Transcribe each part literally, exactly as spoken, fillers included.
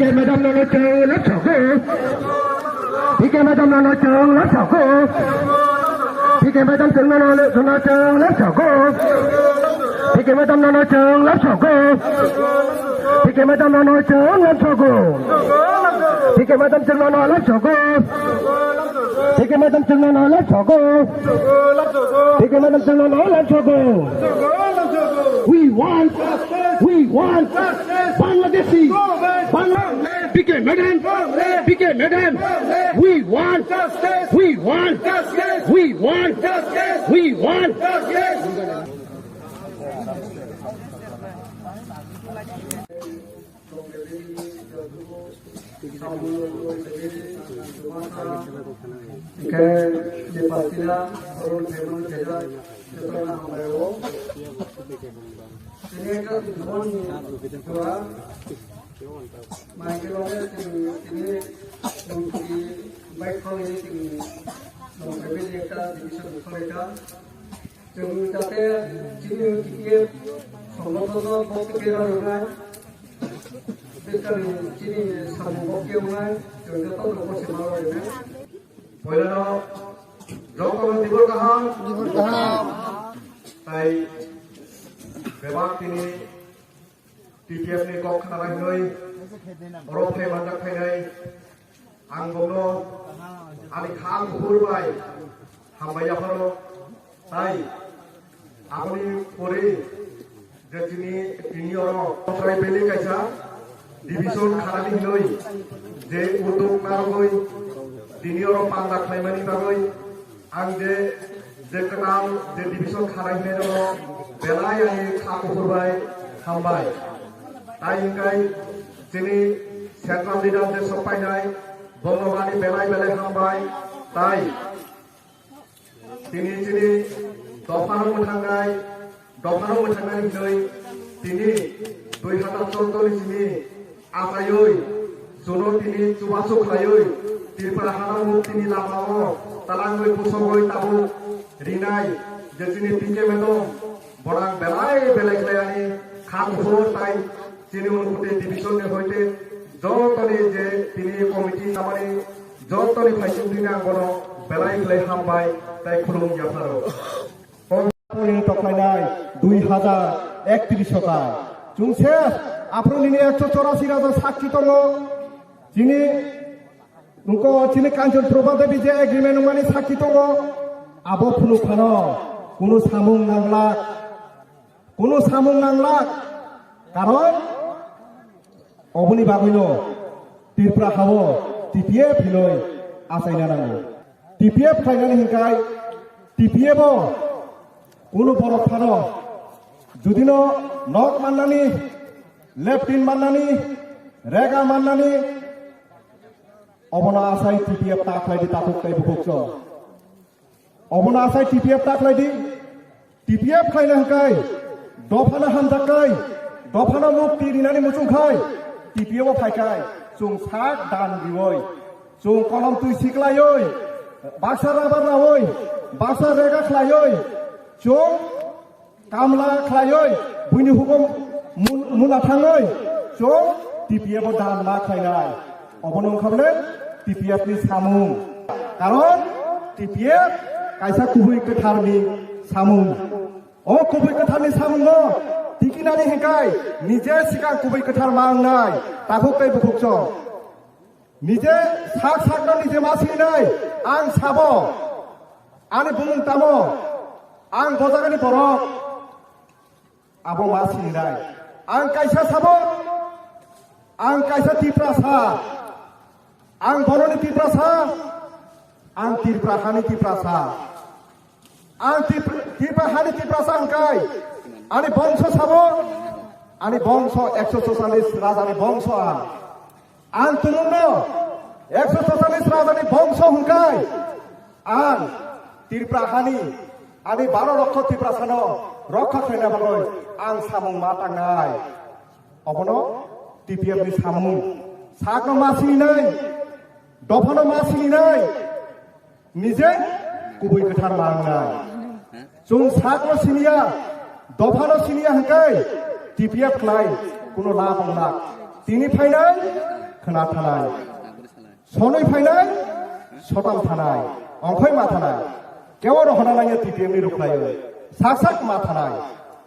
P K madam no no chwng lab sogo. P K madam no no chwng lab sogo. P K madam chwng no no chwng lab sogo. P K madam no no chwng lab sogo. P K madam no no chwng lab sogo. P K madam chwng no no lab sogo. P K madam chwng no no lab sogo. P K madam chwng no no lab sogo. We want, we want Bangladeshi, Bangla, P K madam, P K madam, we want, we want, we want, we want. Hingke je party-no oro chairman khaijak, jotono hambai o. Tini ekta tongthokni dua, maike loge tini, tini tongthokni bike kholi tini, tongthokni ekta division kholi kha. Chwng jate chini T P F songothonno bo kwthwi rwnai, bwskangni chini samung bo khe wngnai, chwng joto no bo se ma rwnai. Poilano jotono tibor kaham. Tibor kaham. Tai bebak tini T P F ni kok khna hinwi oro phai manjak phainai ang bono ani kha buphur bai hambai yapharo. Tai aboni pore je chini tini oro Kosrai Valley kaisa division kharani hinwi je uddog narwgwi tini oro panda khlaimani bagwi ang je, je kwtal je division kharai hinwi rwno belai ani kha kuphur bai hambai. Tai hwnkhe chini central leader je sok painai, bono ani belai belai hambai. Tai tini chini dophano mwthangnai, dophano mwthangnai hinwi tini dui hazar choudo ni simi achaiwi, chwngno tini chubachu khlaiwi, Tripura hano mukti ni lama o talangwi pusogwi tabuk rinai je chini P K madam, borang belai belai khlai ani kha kuphur tai chini Unakoti division ni hoite jotoni je tini committee tamani jotoni phaising tini ang bono belai khlai hambai tai khulum yapharo. Poni toklainai dui hazar ektris sokai. Chwng se aphuru nini ekso chorasi raja sakchi tongo. Chini, nungko chini Kanchan Prabha Devi je agreement wngmani sakchi tongo. Abo phunuk phano kunu samung nanglak. Kunu samung nanglak. Karon Oboni bagwino Tripura hao T P F hinwi achaina nango. T P F khlainani hinkhai T P F o kunu borok phano judino nok mannani, leptin mannani, rega mannani, obono achai T P F ta khlaidi takhuk tei bukhuk chwng. Obono achai T P F ta khlaidi. T P F khlaina hwnkhe dophano hamjaknai, dophano mukti rinani muchungkhai T P F o phaikhai chwng sak dan riwi, chwng kolom twi siklaiwi, baksa rabar rawi, baksa rega khlaiwi, chwng kamla khlaiwi, buini hukum mun-, muna thangwi, chwng T P F o dan ma khlainai. Obono wngkha bole T P F ni samung. Karon T P F kaisa kubui kwtharni samung. O kubui kwtharni samungo tikinani hinkhai nije sikang kubui kwthar ma wngnai takhuk tei bukhuk chwng. Nije sak sakno nije ma sinai ang sabo ani bumung tamo ang bojagani borok. Abo ma sinai. Ang kaisa sabo, ang kaisa Tiprasa, ang boroni Tiprasa, ang Tripura hani Tiprasa. Ang Tipra, Tripura hani Tiprasa hwnkhe ani bongso sabo, ani bongso ekso sosalis rajani bongso ang. Ang tumungno ekso sosalis rajani bongso hwnkhe ang Tripura hani ani baro rokho Tiprasano rokha khlaina bagwi ang samung ma tangnai. Obono T P F ni samung. Sakno ma sinai, dophano ma sinai. Nije kubui kwthar ma wngnai. Chwng sakno siniya, dophano siniya hwnkhe T P F khlai kuno lab wngnai. Tini phainai Ma thanai. Sonoi phainai, sotam thanai. Ongkhoi ma thanai. Kebo rohona nangya T P F ni rukhlaio. Sak sak ma thanai.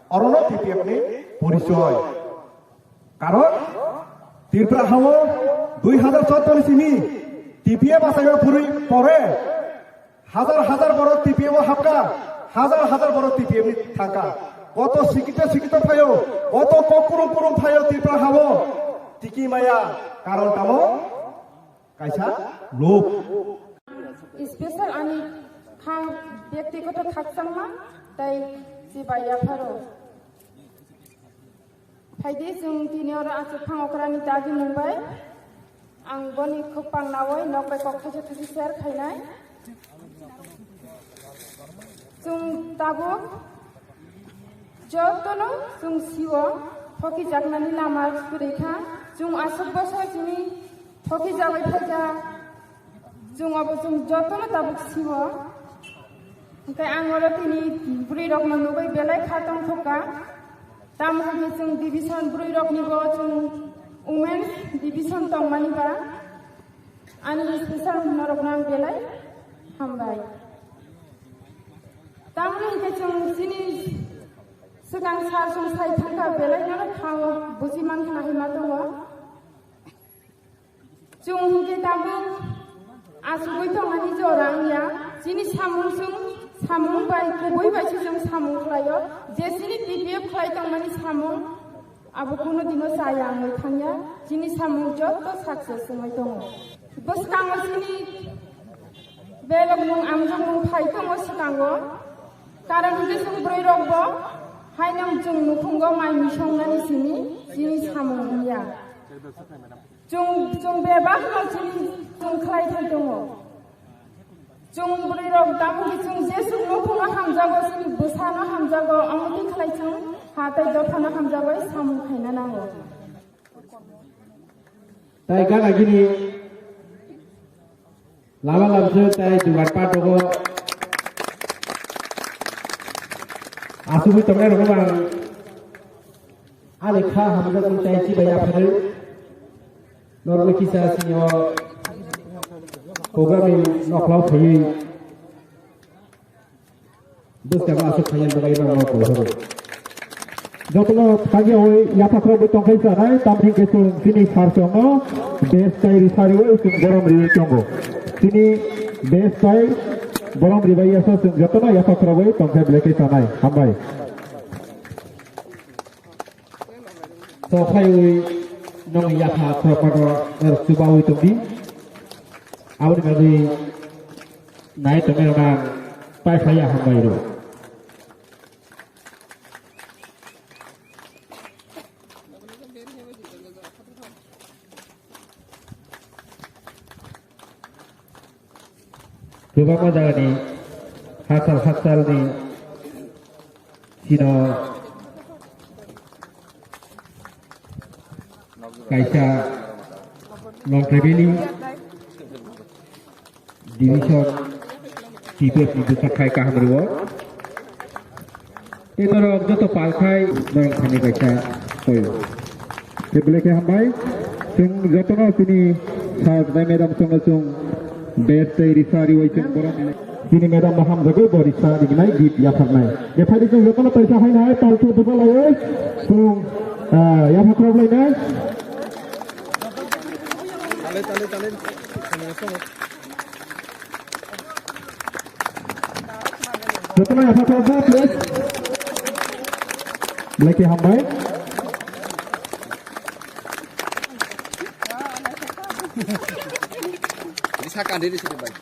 Orono T P F ni porichoy. Karon Tripura hao dui hazar choudo ni simi T P F achaima phurwi pore hazar hazar borok T P F o hapka, hazar hazar borok T P F ni thangka. Koto sikito sikito phaio, koto kok kurung kurung phaio Tripura hao. Tiki maya karon tamo kaisa lob. Special ani khang byaktigoto khakchangma tei chibai yapharo. Phaidi chwng tini oro achuk phang okrani dagi mung bai. Ang boni khuk pang nawi nok bai kok thaisa thaisa share khainai. Chwng tabuk jotono chwng sio phoki jaknani lama kwrwi kha. Chwng aswk bwsai chini phoki jagwi phaikha. Chwng abo chwng jotono tabuk sio. Hwnkhe ang oro tini bwrwi rokno nugwi belai kha tongthokka. Tamo hwnkhe chwng division bwrwi rokni bo chwng women's division tongmani ba ani special norokno ang belai hambai. Tamo hwnkhe chwng chini swkang sar chwng sai thangkha belai no kha buji mankha hinma tongo. Chwng hwnkhe tabuk achugwi tongmani jora wngya. Chini samung chwng samung bai kubui bai se chwng samung khlaio. Je chini T P F khlai tongmani samung abo kuno dino chaya wngwi thangya. Chini samung joto success wngwi tongo. Bwskango chini belokmung amjokmung phai tongo swkango. Karon hwnkhe chwng bwrwi rokbo haino chwng nukhungo mai misongnani simi chini samung wngya. Chwng, chwng bebak no chini chwng khlai thai tongo. Chwng bwrwi rok tamo khe chwng Jesu nukhungno hamjago, chini bwsano hamjago, omo twi khlai chwng ha tei dophano hamjagwi samung khaina nango. Tai gana gini lama lamswk tai dugar padogo asugwi tongnai rokno ang ani kha hamjakmung tai chibai yapharwi norokno kisa sini o program ni nokhlao phaiwi bwskang aswk khainani bagwi norokno koi horo. Jotono tangyawi yaphakrokbo tongkhai sanai, tamni hwnkhe chwng chini sarsongno best tai risariwi chwng borom riwi tongo. Chini best tai borom ribai yasa chwng jotono yaphakrokwi tongkhai belai khe sanai. Hambai. Tokhlaiwi nwng yapha khorokmano er chubawi tongdi. Aboni bagwi nai tongnairokno ang paiphlaiya hambai rw. Kwbangma jagani hakchal hakchalni sino kaisa Longtrai Valley Division T P F ni bwsakkhai kaham rwo. Tei norok joto palkhai norok thani kaisa koyo. Tei belai khe hambai. Chwng jotono chini sir tei madam chwngno chwng best tei risa riwi chwng borom. Chini madam no hamjagwi bo risa rignai gift yapharnai. Bephaidi chwng jotono paisa hainai palkhe bwsa laiwi chwng, ah, yaphakrok lainai. Jotono yapha kha, please. Belai khe hambai. Ini sakandini sini, bai.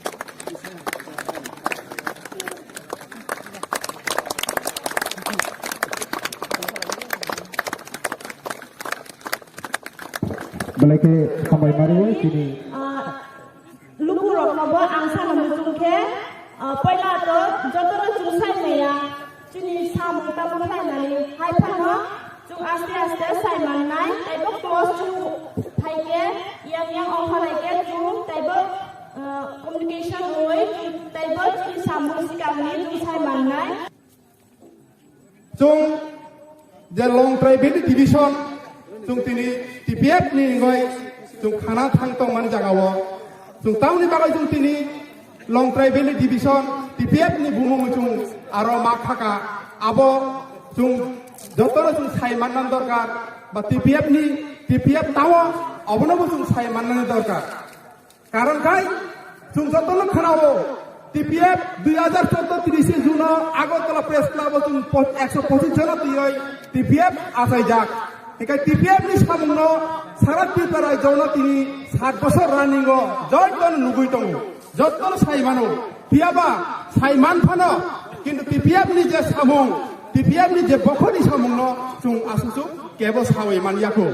Belai khe hambai mari, chini. Ah, Lukurokno bo ang sana muchung khe, ah, poila to jotono chwng sai maya, chini samung tamo khlainani hai phano chwng aste aste sai mannai, tei bo close chwng phai khe yang yang ongkha lai khe chwng tei bo, ah, communication wngwi chwng tei bo chini samung swkangni chwng sai mannai. Chwng je Longtrai Valley Division, chwng tini T P F ni hwnwi Chwng khana thang tongmani jagao chwng tamni bagwi chwng tini Longtrai Valley Division T P F ni bumung chwng aro ma khaka. Abo chwng jotono chwng sai manna dorkar, ba T P F ni, T P F tamo obono bo chwng sai mannani dorkar. Karon khai chwng jotono khwnao T P F dui hajar chordo trise June o Agartala Press Club o chwng po-, ekso pochis jono twiwi T P F achaijak. Hinkhe T P F ni samungno sara Tripura rajyo no tini sat bosor running o jotono nugwi tongo, jotono sai mano. Phiyaba sai man phano, kintu T P F ni je samung, T P F ni je bokhoni samungno chwng aswk kebo sawi man yakho.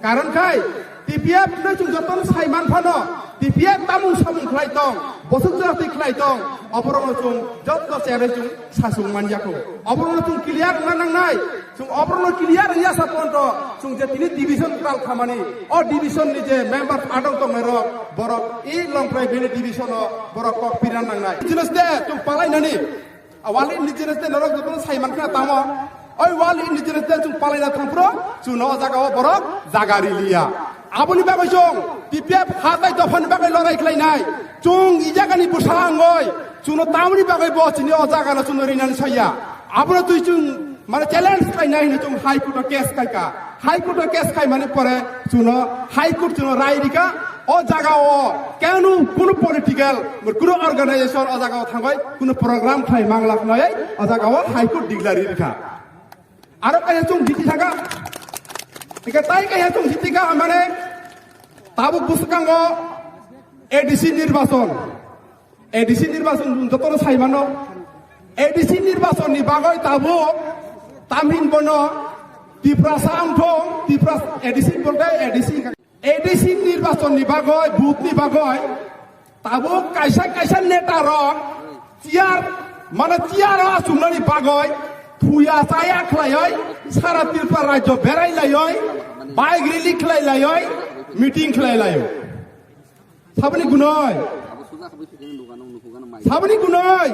Karon khai T P F no chwng jotono sai man phano, T P F tamung samung khlai tong, bosok jati khlai tong, oborokno chwng joto chere chwng sasung man yakho. Oborokno chwng clear wngna nangnai. Chwng oborokno clear wngya sa ponto, chwng je tini division kwtal khamani, o division ni je member adong tongnai rok, borok i Longtrai Valley division o borok kok pira nangnai. Jinis de chwng palai nani, a wali ni jinis de norok jotono sai man kha tamo, oi wali ni jinis de chwng palai na thangphro, chwng no o jaga o borok jaga riliya. Aboni bagwi chwng T P F ha tai dophani bagwi lorai khlainai. Chwng i jagani bwsa wngwi chwngno tamni bagwi bo chini o jagano chwngno rinani saya. Abono twi chwng mane challenge khlainai hinwi chwng High Court o case khaika. High Court o case khaimani pore chwngno High Court chwngno rai rika. O jagao kenu kunu political, kunu organization o jagao thangwi kunu program khlai manglak nai o jagao High Court declare rikha. Aro kaya chwng jiti thaka. Ika tai kaya chwng jiti ka mane tabuk bwskango A D C nirbachon. A D C nirbachon jotono sai mano. A D C nirbachon ni bagwi tabuk tamhin bono Tiprasa wngthong, Tipras-, A D C bolte A D C A D C nirbachon ni bagwi, booth ni bagwi, tabuk kaisa kaisa neta rok chair, mane chair o achuknani bagwi, thuya chaya khlaiwi, sara Tripura rajyo berai laiwi, bike rally khlai laiwi, meeting khlai laio. Saboni gunoi. Saboni gunoi.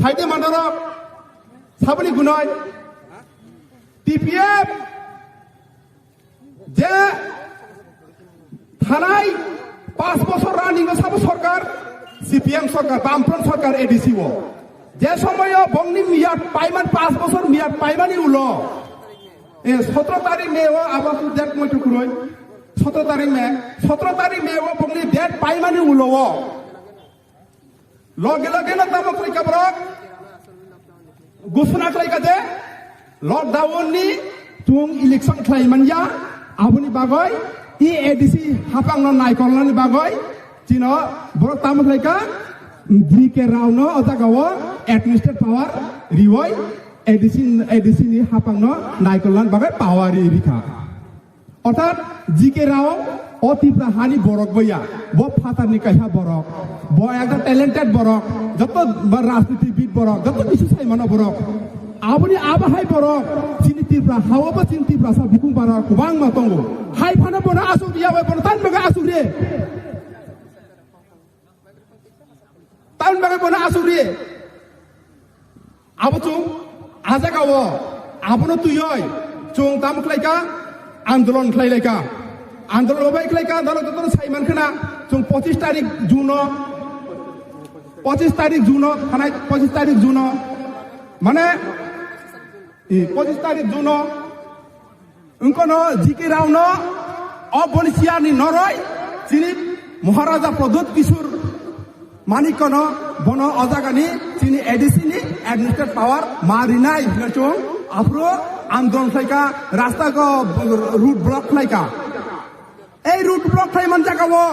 Saide mandarok. Saboni gunoi. T P F je thanai pas bosor running o sabo sorkar, C P M sorkar, Bamfront sorkar A D C o. Je somoyo bongni miyat paiman pas bosor miyat paimani ulo. E, sotro tarik May o abo tu date moi tukuroi. Sotro tarik May, sotro tarik May o bongni date paimani ulo o. Loge loge no tamo khlaika borok. Gusuna khlaika je lockdown ni chwng election khlai manya, aboni bagwi i A D C hapang no naikolnani bagwi chino borok tamo khlaika, G K Rao no o jaga o administrative power riwi A D C, A D C ni hapang no naikolnani bagwi power ri rikha. Orthat G K Rao o Tipra hani borok boya, bo phatarni kaisa borok, bo ekta talented borok, joto ba rajnitibid borok, joto kisu saimano borok. Aboni abo hai borok, chini Tipra hao bo chini Tiprasa bukung bara kwbangma tongo. Hai phano bono asuk ya bai bono tan baga asuk re. Tamni bagwi bono asuk ri. Abo chwng a jagao abono twiwi chwng tamo khlaika, andolon khlai laika. Andolon bai khlaika, andolon jotono sai mankhana chwng pochis tarik June o, pochis tarik June o, thanai pochis tarik June o, mane, e, pochis tarik June o, Wngkono G K Rao no o boni chair ni noroi chini Maharaja Pradyut Kishore Manikya no bono o jaga ni chini A D C ni administrative power ma rinai hinwi chwng aphuru andolon khlaika, rasta ko road block khlaika. Ei road block khlai man jaga o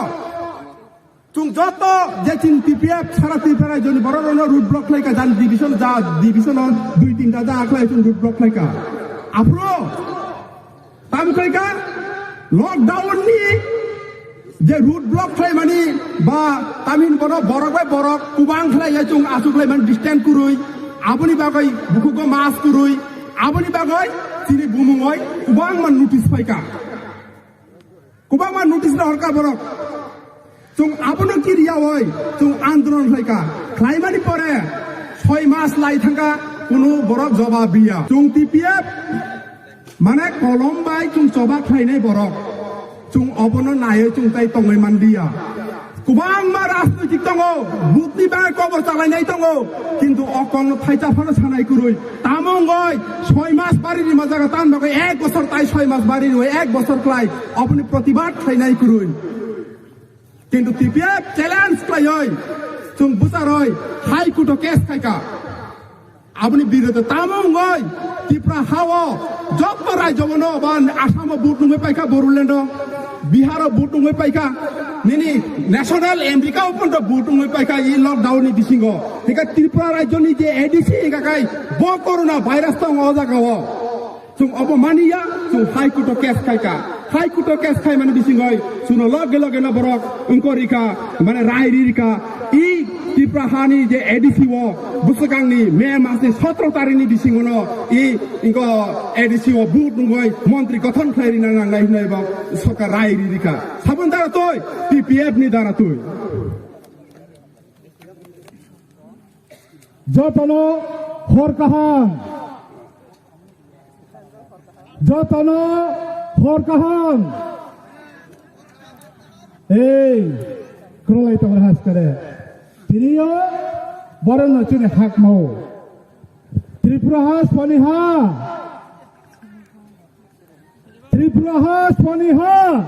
Chwng joto je chini T P F sara Tripura rajyoni borok rokno road block khlaika, jan division ja division o dui tinta ja khlai chwng road block khlaika. Aphuru tam khlaika lockdown ni je road block khlaimani ba tamhin bono borok bai borok kubang khlaiya chwng aswk khlaimani distance kwrwi, aboni bagwi bukhugo mask kwrwi, aboni bagwi chini bumungoi kubangma notice phaika. Kwbangma notice no horkha borok. Chwng abono kiriyawi chwng andolon khlaikha. Khlaimani pore soi mas lai thangkha, kunu borok jobab riya. Chwng T P F mane kolom bai chwng choba khlainai borok. Chwng obono naiwi chwng tai tongwi manliya. Kwbangma rajnoitik tongo, butni bagwi kobor chalainai tongo, kintu o kokno thaisa phano sanai kwrwi. Tamo wngwi soi mas bari rima jaga tan bagwi ek bosor tai soi mas bari rwi ek bosor khlai oboni protibad khlainai kwrwi. Kintu T P F challenge khlaiwi chwng bwcharwi High Court o case khaika. Aboni birodo tamo wngwi Tripura hao joto rajyo bono ba Assam o vote nungwi paikha, Bodoland o, Bihar o vote nungwi paikha, nini national America o pono vote nungwi paikha, i lockdown ni bisingo. Hika Tripura rajyo ni je A D C hika kai bo corona virus tongo o jaga o. Chwng obo maniya, chwng High Court o case khaika. High Court o case khaimani bisingoi chwngno loge loge no borok wngkor rikha, mane rai ri rikha. I Tripura hani je A D C o bwswkangni May masni sotro tarikni bisingono i inko A D C o vote nungoi montri gothon khlai rina nangnai hinwi bo sorkar rai ri rikha. Saboni dara twi, T P F ni dara twi. Jotono hor kaham. Jotono hor kaham. Ei, kwrwlai tongo haskare. Tiniyo borokno chini hak mao. Tripura ha, Soniha. Tripura ha, Soniha.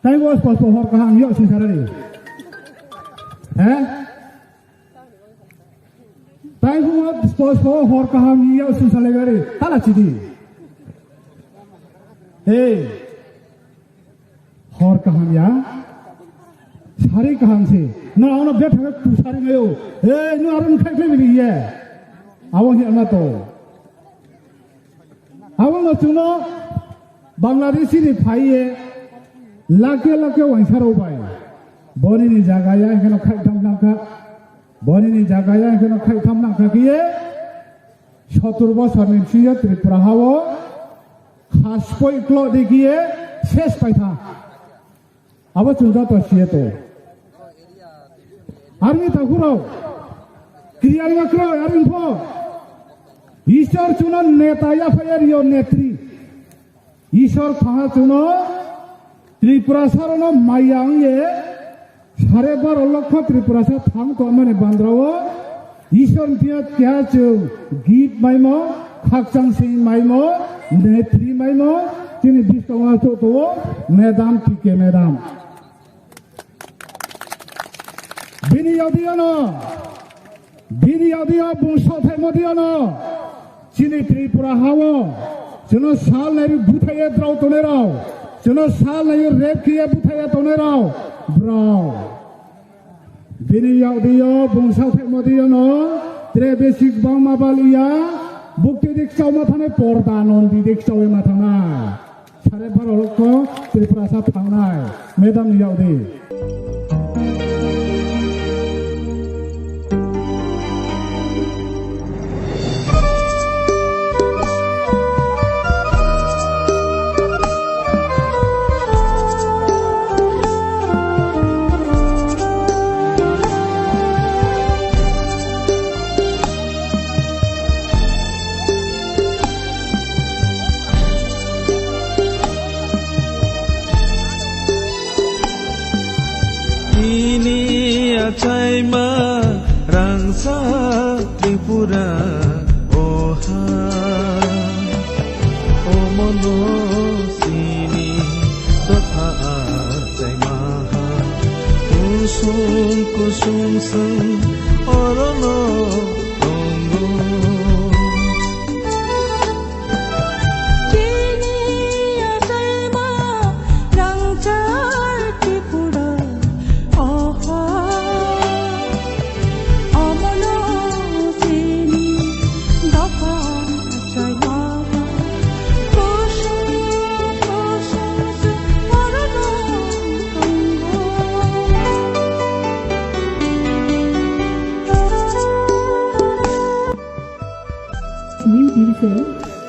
Taibo spos po hor kaham yok sinsarari. He? Taibo spos po hor kaham yok sinsalai gari. Tala chidi. Hey. Hor kaham ya. Sari kaham se. Na ono betha tu sari ngayo. Hey, nu aron khai khai bini ye. Awang hi ama to. Abono chwngno Bangladeshi ni phaiye lakhe lakhe wangsarok bai. Boni ni jaga ya heno khaitham nangkha. Boni ni jaga ya heno khaitham nangkha kiye. Sotur bosor ni siyo Tripura hao khaspoi klo de kiye ses paitha. Abo chwng joto siye to. Army takhurok. Kiriya ringya kwrwi, army pho. Ishwar chwngno neta yaphaya rio netri. Ishwar phaha chwngno Tripura sarono maya wngye sare baro lokho Tripura sa thang tongmani bandrao. Ishwar ni thwiya keha chwng gift maimo, khakchang sing maimo, nepri maimo, chini biskango achuk tongo, madam T K madam. Bini yagdiyano, bini yagdiyo bung sothaimo diyano, chini Tripura hao, chwngno sal naiwi buthaiya drao tongnai rao, chwngno sal naiwi rape khiya buthaiya tongnai rao, brao. Bini yagdiyo bungsa thekmodiyono tre besik bangma baliya, bukti dik chauma thanai porda non di dik chaui ma thangnai. Sare baro lokho Tripura sa thangnai. Madam ni yagdi. Ini achaima rangchak Tripura oha, omono sini dopha achaima ha. Kusung kusung sung orono tongo. Chini achaima rangchak Tripura oha, omono chini dopha achaima. Kusung kusung sung orono tongo. New division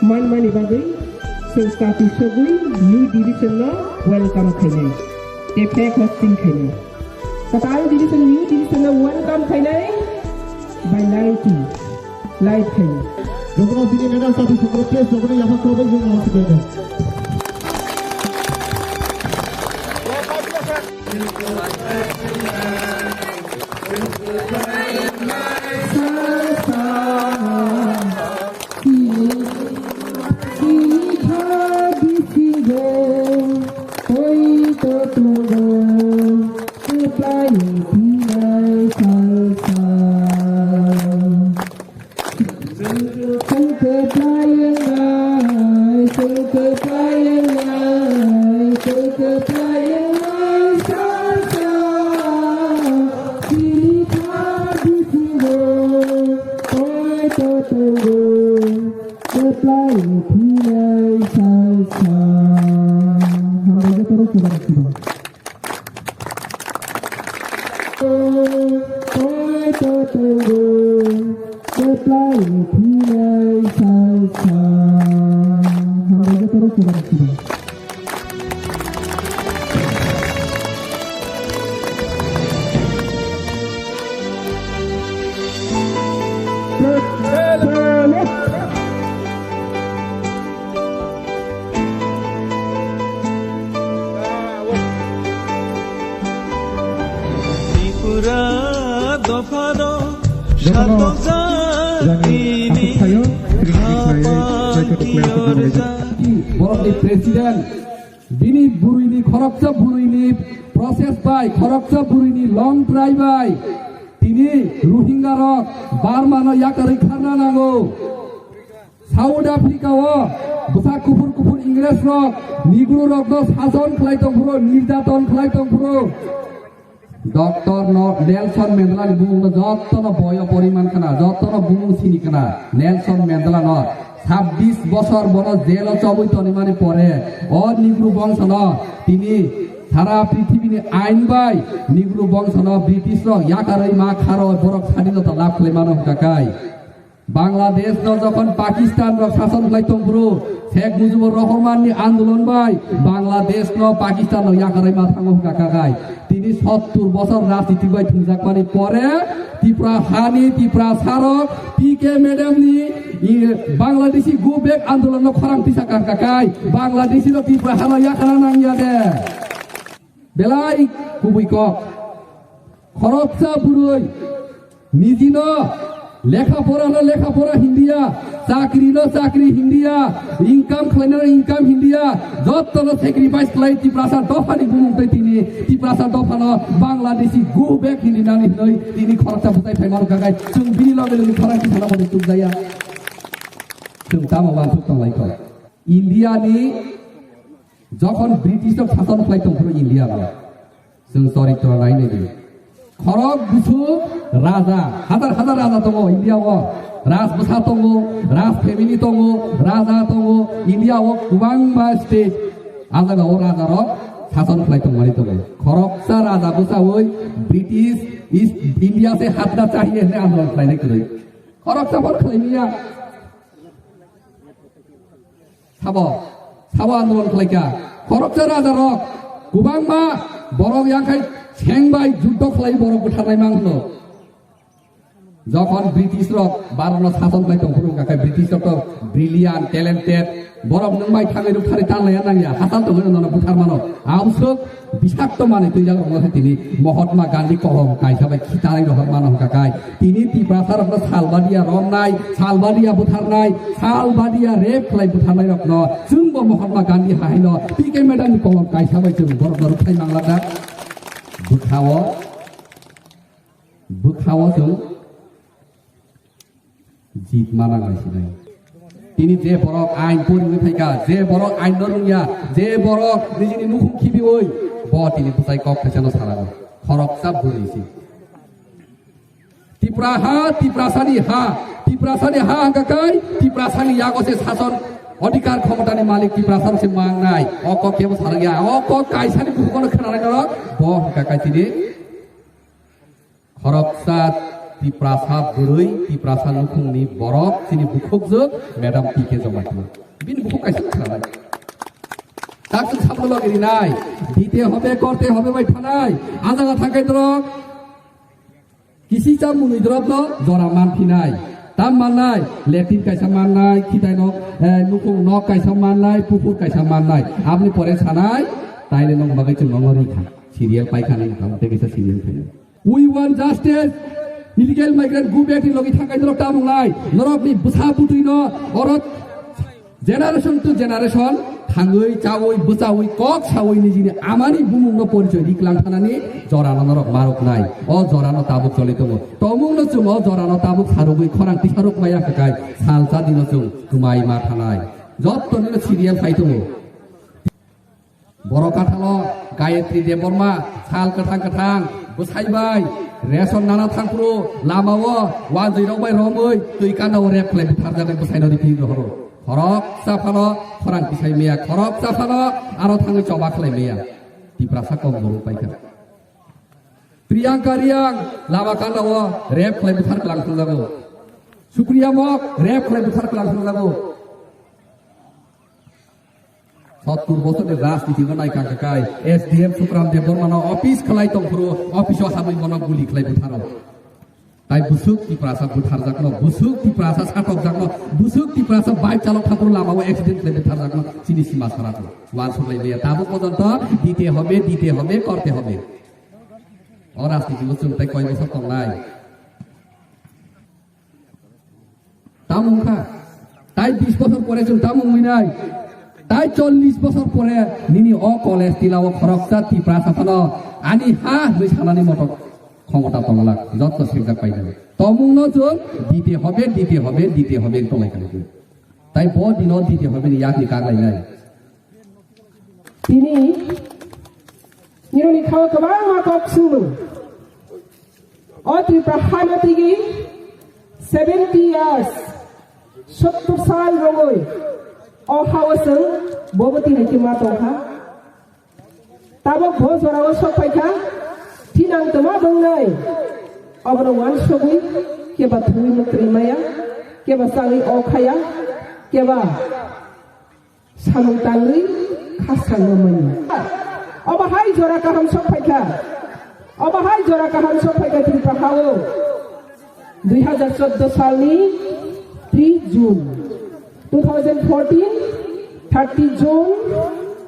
manmani bagwi chwng chati sogwi new division no welcome khainai tei flag hosting khainai. Kwtal division, new division no welcome khainai by lighting, light khainai. Jotono sini medal chati sogwi press jotono yapha krobai jeng nang sibeno. Tripura dophano sato jatini khapang kiyorja. Borokni president, bini buruini, khoroksa buruini process bai, khoroksa buruini long drive bai, tini Rohingya rok Burma no yakarwi kharna nango. South Africa o bwsa kuphur kuphur Ingres rok Negro rok no sason khlai tongphuru, nirjaton khlai tongphuru. Doctor no Nelson Mandela ni bumung no jotto no boyo poriman khna, jotto no bumung sini khna. Nelson Mandela no sabbish bosor bono jail o chobwi tonimani pore o Negro bongso no tini sara prithibini ain bai Negro bongso no British rok yakarwi ma kharo borok sadinota lab khlai mano hwnkha kai. Bangladesh no jokhon Pakistan rok sason khlai tongphuru, Sheikh Mujibur Rahman ni andolon bai Bangladesh no Pakistan rok yakarwi ma thango hwnkha kha kai. Tini sottur bosor rajniti bai thwngjakmani pore Tripura hani Tripura sarok P K madam ni, i, Bangladeshi go back andolon no khorang tisa kha kai. Bangladeshi rok Tripura hano yakarna nangya de. Belai kubui kok. Khoroksa burui nijino lekha pora no lekha pora hindiya, chakri no chakri hindiya, income khlaina no income hindiya, jotto no sacrifice khlai Tiprasa dopha ni bumung tei tini Tiprasa dopha no Bangladeshi go back hindi nani hinoi tini khoroksa bwtai phai mano kakai chwng bini loge loge khorang kisa no chukjaya. Chwng tamo wansuk tong lai kho. India ni jokhon British rok sason khlai tongphuru India no, chwng choritro nai nai di. Khorok busu raja, hajar hajar raja tongo India o. Raj bwsa tongo, raj family tongo, raja tongo. India o kwbangma state, a jaga o raja rok sason khlai tongmani tongo. Khoroksa raja bwsawi British East India se hatna chahiye hwnwi andolon khlainai kwrwi. Khoroksa phano khlaimya. Sabo, sabo andolon khlaikha. Khoroksa raja rok, kwbangma borok yakhai seng bai juddo khlai borok butharnai mangno. Jokhon British rok Bharat no sason khlai tongphuru hwnkha khe British rok to brilliant, talented, borok nwng bai thangwi rwktharwi tanlaiya nangya, hachal tongwi nono buthar mano. Abuswk bisakto manwi twijak rokno se tini Mahatma Gandhi kolom kaisa bai khitanai rohor mano hwnkha kai. Tini Tiprasa rokno salbadiya romnai, salbadiya butharnai, salbadiya rape khlai butharnai rokno chwngbo Mahatma Gandhi haino P K madam ni kolom kaisa bai chwng borokno rwkhlai manglakha. Bwkhao, bwkhao chwng jit manang lai sinai. Tini je borok ain poriwi phaikha, je borok ain no rwngya, je borok nijini nukhung khibiwi, bo tini bwsai kok khaisano salago. Khoroksa bwrwi si. Tipra ha, Tiprasani ha, Tiprasani ha hwnkha kai, Tiprasani yago se sason odhikar khomotani malik Tiprasa se mangnai. O kok kebo salakya, o kok kaisani bukukono khwnanai norok, bo hwnkha kai tini. Khoroksa Tiprasa bwrwi, Tiprasa nukhungni borok, chini bukhukjwk, Madam P K Jamatia. Bini bukhuk kaisa khwnanai. Tak chwng sabno logi rinai. Dite hobe, korte hobe bai thanai. A jaga thangkai dorok. Kisi cha mwnwi dorokno jora manphinai. Tam mannai, latrine kaisa mannai, khitai nok, eh, nukhung nok kaisa mannai, pukur kaisa mannai. Aboni pore sanai, taile nok bagwi chwng nokno rikha. Serial paikha ni, tamo tei kisa serial khaina. We want justice. Illegal migrant go back ni logi thangai norok tamung lai. Norok ni bwsa butui no, orok generation to generation thangwi, chawi, bwchawi, kok sawi nijini amani bumung no porichoi riklang thanani jora no norok marok nai. O jora no tabuk choli tongo. Tomung no chwng o jora no tabuk sarugwi khorang tisaruk maya kakai salsa dino chwng kwmai ma thanai. Jotto nino serial phai tongo. Borok kathalo Gayatri Debbarma sal kwthang kwthang bwsai bai ration nana thangphuru lamao wanjwi rok bai romwi twi kanda o rep khlai butharjak bwsai no riphi rohoro. Khoroksa phano khorang tisai maya, khoroksa phano aro thangwi choba khlai maya. Tiprasa kok borok paikha. Priyanka Riang lama kanda o rep khlai buthar klang thangjago. Supriya Mok rep khlai buthar klang thangjago. Sottur bosorni rajniti no naikha kha kai S D M Sukram Debbarma no office khlai tongphuru office o habwi bono guli khlai butharo. Tai busuk Tiprasa butharjakno, busuk Tiprasa satokjakno, busuk Tiprasa bike chalok thangphuru lamao accident khlai butharjakno chini sima sarako. Uansuk lai maya tabuk pojonto dite hobe, dite hobe, korte hobe. O rajniti o chwng tai koi bosor tongnai. Tamo wngkha. Tai bis bosor pore chwng tamo wngwi nai. Tai chollish bosor pore nini o college tilao khoroksa Tiprasa phano ani ha hwnwi sanani motok khomota tonglak jotto sekjak painai. Tomungno chwng dite hobe, dite hobe, dite hobe wng tonglai kha. Tai bo dino dite hobe ni yakni kak lainai. Tini nironi khao kwbangma kok swngo. O Tripura hano tigi seventy years, sottur sal rogoi o hao chwng bobo tini kima tongkha. Tabok bo jorao sok phaikha, thinang toma bongnai. Obono uansugwi keba thwi muktri maya, keba chagwi o khaya, keba samung tangwi khasangma manya. Obo hai jora kaham sok phaikha. Obo hai jora kaham sok phaikha Tripura hao. Dui hajar chordo salni three June, two thousand fourteen, thirty June,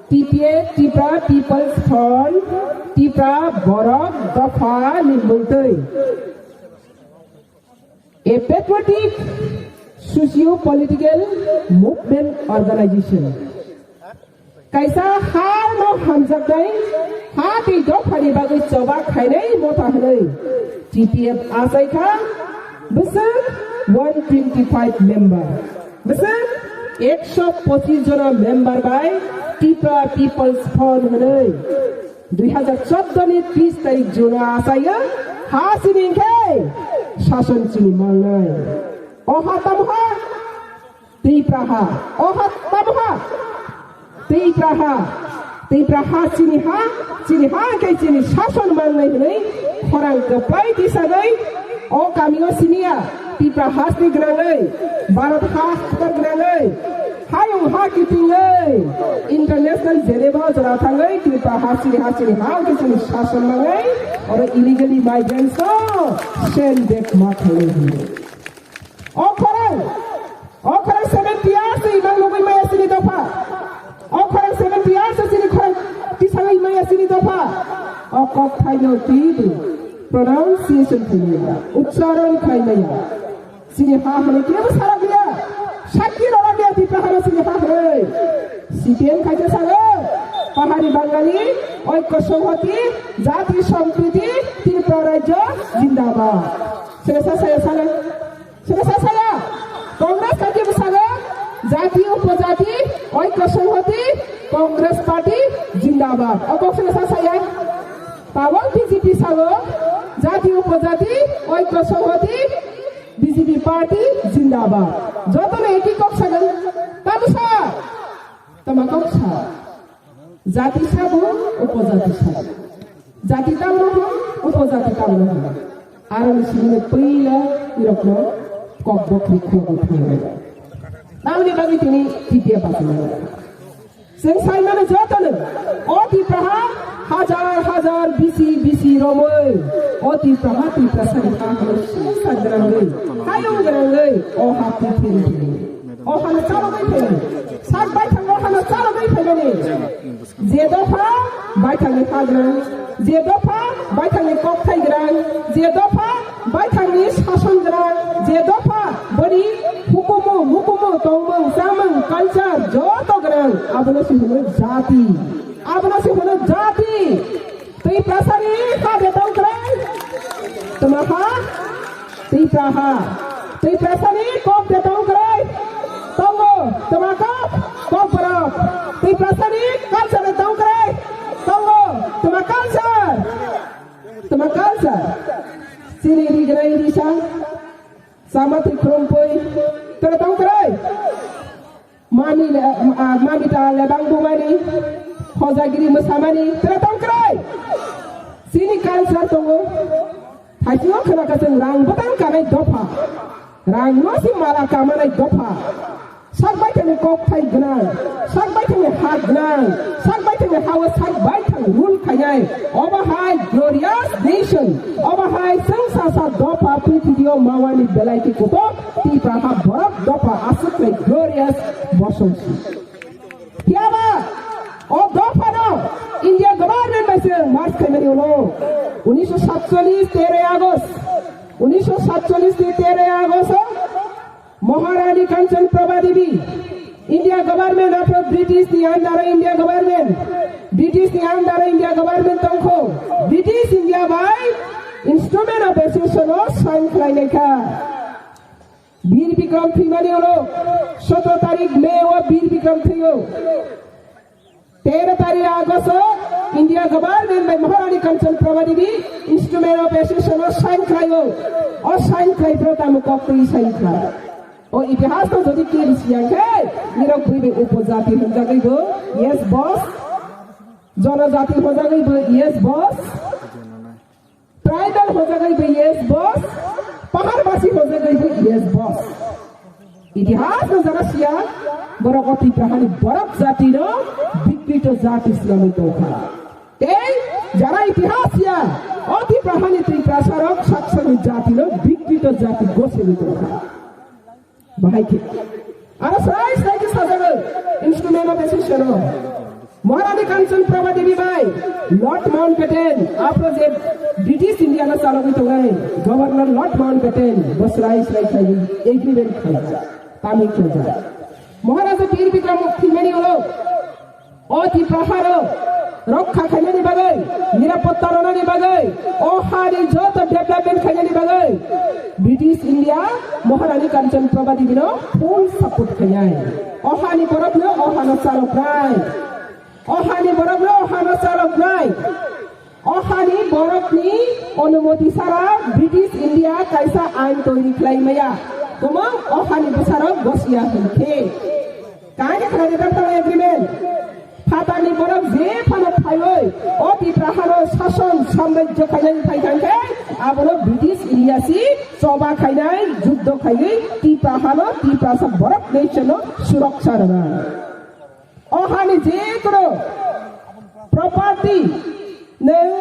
T P F, Tripura People's Front, Tripura Borok Dopha ni mungtwi. A patriotic socio-political movement organization. Kaisa ha no hamjaknai, ha tei dophani bagwi choba khainai motha hwnwi T P F achaikha bwswk one twenty five member, bwswk ekso pochis jona member bai Tripura People's Front hwnwi. Dui hajar chordo ni tris tarik June o achaio ha sini hwnkhe sason chini mangnai. O ha tamo ha? Tipraha. O ha tamo ha? Tipraha. Tipraha chini ha, chini ha hwnkhe chini sason mangnai hwnwi khorang kwplai tisagwi o kamio siniya Tipra hastni gwnangwi, Bharat ha hathar gwnangwi, hayung ha kitingwi, international Geneva jora thangwi Tipra hastni hastni ha hwnkhe chini sason mangwi oro illegally migrants no send back ma khainai hwnwi. O khorang, o khorang seventy years ni imang nugwi maya chini dopha. O khorang seventy years chini khorang tisangwi maya chini dopha. O kok thaino twiwi pronunciation khaimaya, uchcharon khaimaya. Chini ha hwnwi kebo sarakliya, sakki rokliya Tipra hano chini ha hwnwi. C P M khaikhe salo, Pahari Bangali, Oikko Songhoti, Jati Sampriti, Tripura Rajya, Jindabad. Sere sa saya salo. Sere sa saya. Congress khaikhe bwsalo, Jati Upojati, Oikko Songhoti, Congress Party, Jindabad. O kok sere sa saya. Tabok B J P salo, Jati Upojati, Oikko Songhoti, B J P party jindabad. Jotono eki kok sagan. Tamo sa? Tama kok sa? Jati sabo, upojati sabo. Jati tamo no, upojati tamo no. Aro ni sini puila irokno kok bokri kok thangwi. Tamni bagwi tini T P F basmani. Chwng sai mano jotono, o Tipraha hajar hajar bisi bisi romwi, o Tipraha Tiprasani ha hwnwi sungsa gwnangwi, hayung gwnangwi, o ha pithiri thani, o hano chalogwi phaimani, sak baithang o hano chalogwi phaimani, je dopha baithangni ha gwnang, Je dopha baithangni kokthai gwnang, je dopha baithangni sason gwnang, je dopha boni hukumu, hukumu, tongmung, chamung, culture joto gwnang, abono se hwno jati. Abono se hwno jati. Twi prasani ha de tong kwrwi. Tuma ha? Tipraha. Tiprasani kok de tong kwrwi. Tongo. Tuma kok? Kok borok. Tiprasani culture de tong kwrwi. Tongo. Tuma culture. Tuma culture. Chini rignai risa. Sama tikhumpui. Tera tong kwrwi. Mami le, ah, mami ta lebang bumani, hojagiri mwsamani, tera tong kwrwi. Chini culture tongo. Thaisingo khwna kwchwng rang bwtang kanai dopha. Rang no si mala kamanai dopha. Sak baithangni kokthai gwnang, sak baithangni ha gwnang, sak baithangni hao sak baithang rule khainai. Obo hai glorious nation, obo hai chwng sasa dopha prithibiyo mawani belai khe kutok. Tipraha borok dopha aswk khe glorious bosongsi. Phiya ba o dopha no India government bai se march khaimani ulo unisho satchollis teroy August, unisho satchollis ni teroy August o Maharani Kanchan Prabha Devi India government after British ni under India government, British ni under India government tongkho British India bai Instrument of Association o sign khlainai kha. Bir Bikram thwimani ulo sotro tarik May o Bir Bikram thwiyo. Tero tarik August o India government bai Maharani Kanchan Prabha Devi Instrument of Association o sign khlaio. O sign khlai pro tamo kok twi sign khlai. O itihas no jodi kiri siya khe nirok bui bai upojati hwnjagwi bo yes boss. Jonojati hwnjagwi bo yes boss. Tribal hojagwi bo yes boss, pahar basi hojagwi bo yes boss. Itihas no jaga siya, borok o Tiprahani borok jati no bikrito jati swnamwi tongkha. Tei jara itihas siya, o Tiprahani Tiprasa rok sak sakni jati no bikrito jati gosini tongkha. Bahai khe. Aro srai srai khe sajagwi instrument of association o. Maharani Kanchan Prabha Devi bai Lord Mountbatten, aphro je British India no chalogwi tongnai Governor Lord Mountbatten, bo srai srai khlaiwi agreement khlaijak, tami khlaijak. Maharaja Bir Bikram thwimani ulo O Tiprahano rokha khainani bagwi, nirapotta rwnani bagwi, o hani joto development khainani bagwi British India Maharani Kanchan Prabha Devi no full support khainai. O hani borokno o hano chaloknai. O hani borokno o hano chaloknai. O hani borokni onumoti sara British India kaisa ain toiri khlai maya. Kwmang o hani bwsarok gosiya hinkhe. Kaini khwlai rijak tamo agreement. Phatarni borok je phano phaiwi o Tiprahano sason samrajyo khainani phai thangkhe abono British India si choba khainai, juddo khaiwi Tiprahano, Tiprasa borok nation no suraksha rwnai. O hani je kono property nwng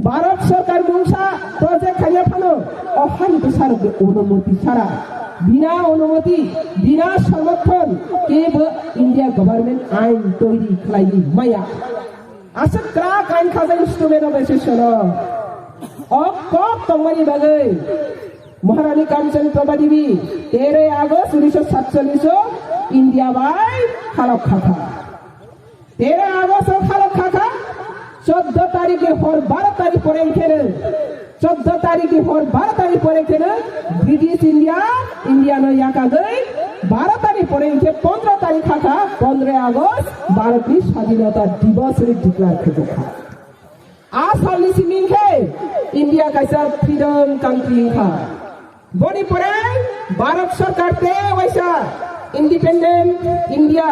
Bharat Sarkar mungsa project khaina phano o hani bwsarok de onumoti sara, bina onumoti, bina somorthon kebo India government ain toiri khlaiwi maya. Aswk kwrak ain khajak instrument of association o. O kok tongmani bagwi Maharani Kanchan Prabha Devi teroy August unisho satchollish o India bai halok khakha. Tera August o halok khakha, choddo tarik ni hor baro tarik pore khe no, choddo tarik ni hor baro tarik pore khe no British India, India no yakagwi baro tarik pore khe pondro tarik khakha, pondro August Bharat ni Swadhinota Divas hwnwi declare khajak kha. A salni simi khe India kaisa freedom country wngkha. Boni pore Bharat Sarkar te waisa Independent India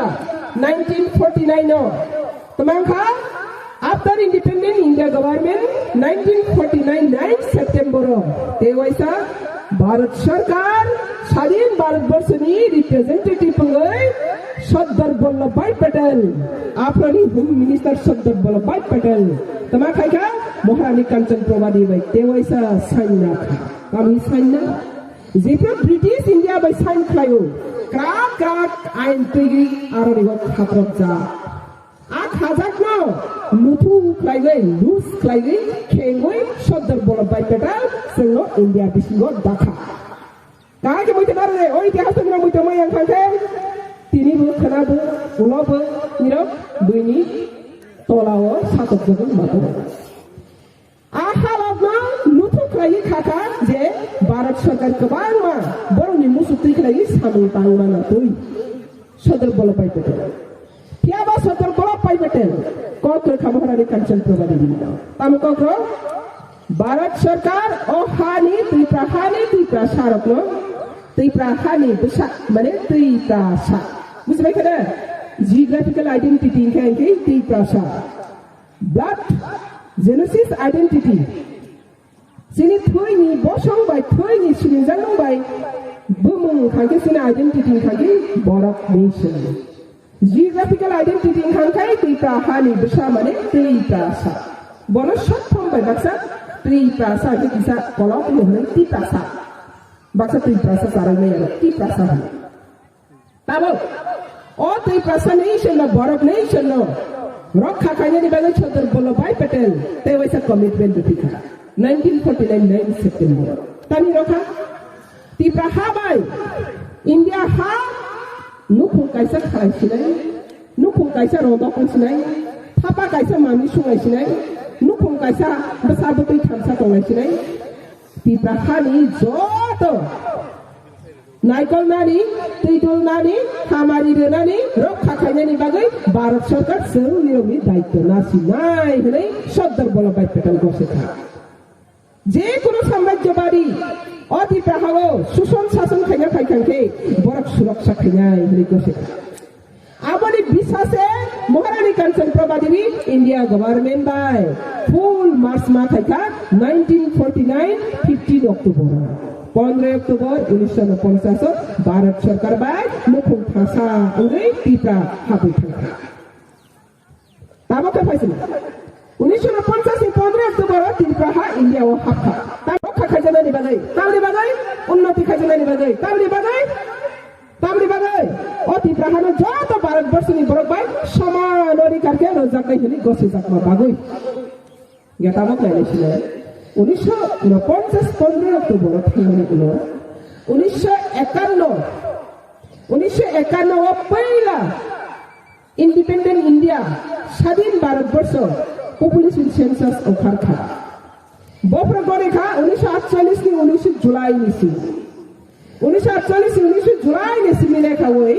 nineteen forty-nine no twmang kha. After Independent India Government nineteen forty-nine nine September o te waisa Bharat Sarkar Sadhin Bharat Borso ni representative wngwi Sardar Vallabhbhai Patel, aphani Home Minister Sardar Vallabhbhai Patel twma khai kha Maharani Kanchan Prabha Devi bai te waisa sign na kha. Kami sign na? Jephru British India bai sign khlaio, krak krak ain twigwi aro rigo khatrok jak. A khajakno Luthu khlaiwi, lus khlaiwi, khengwi, Sardar Vallabhbhai Patel chwngno India bisingo dakha. Kaham khe muitu narwk, o itihas tongmani muitu mai ang thangkhe, tinibo khwnabo, ulobo, nirok, buini tolao satokjagwi mato. A halokno luthu khlaiwi khakha je Bharat Sarkar kwbangma borokni muchuk twi khlaiwi samung tangmano twi. Sardar Vallabhbhai Patel. Phiya ba Sardar Vallabhbhai Patel kok rwkha Maharani Kanchan Prabha Devi no. Tamo kok rw? Bharat Sarkar o hani Tripura hani Tiprasa rokno Tripura hani bwsa mane Tiprasa. Bujibai khana? Geographical identity hinkhe hinkhe Tiprasa. Blood genesis identity. Chini thwini bosong bai thwini sinijak bai bumung wngkha khe chini identity wngkha khe borok nation. Geographical identity wngkha khe Tipra hani bwsa mane Tiprasa. Bono short form bai baksa Tiprasa khe kisa kolok hwnwi Tiprasa. Baksa Tiprasa charwk maya Tiprasa hwnwi. Tabuk o Tiprasa nation no, borok nation no rokha khainani bagwi Sardar Vallabhbhai Patel tei waisa commitment rwphi kha nineteen forty nine nine September. Tani rokha Tipra ha bai India ha nukhung kaisa khalai sinai, nukhung kaisa rodok sinai, thapa kaisa manwi sungai sinai, nukhung kaisa bwsa bwtwi thamsa tongnai sinai. Tipra hani joto naikolnani, twidulnani, hamari rwnani, rokha khainani bagwi Bharat Sarkar chwng nirokni daityo nasinai hwnwi Sardar Vallabhbhai Patel gosikha. Je kono samrajyobadi o Tipra hao suson sason khaina phaikha khe borok suroksa khainai hwnwi gosikha. Aboni bisase Maharani Kanchan Prabha Devi India government bai full march ma khaikha nineteen forty nine fifteen October. Pondro October unisho ponchas o Bharat Sarkar bai nukhung thangsa wngwi Tipra habwi thangkha. Tabuk khe phaisina. Unisho ponchas ni pondro October o Tipra ha India o hapkha. Tabuk kha khaijaknani bagwi, tamni bagwi, unnoti khaijaknani bagwi, tamni bagwi, tamni bagwi o Tipra hano joto Bharat borso ni borok bai soman odhikar khe rwjaknai hwnwi gosijakma bagwi. Ge tabuk nainai sinai. Unisho ponchas pondro October o thangmani ulo unisho ekanno, unisho ekanno o puila Independent India, Sadin Bharat Borsho, population census ongkharkha. Bophro gorikha unisho atchallis ni unisho July ni simi. Unisho atchallis ni unisho July ni simi lekhawi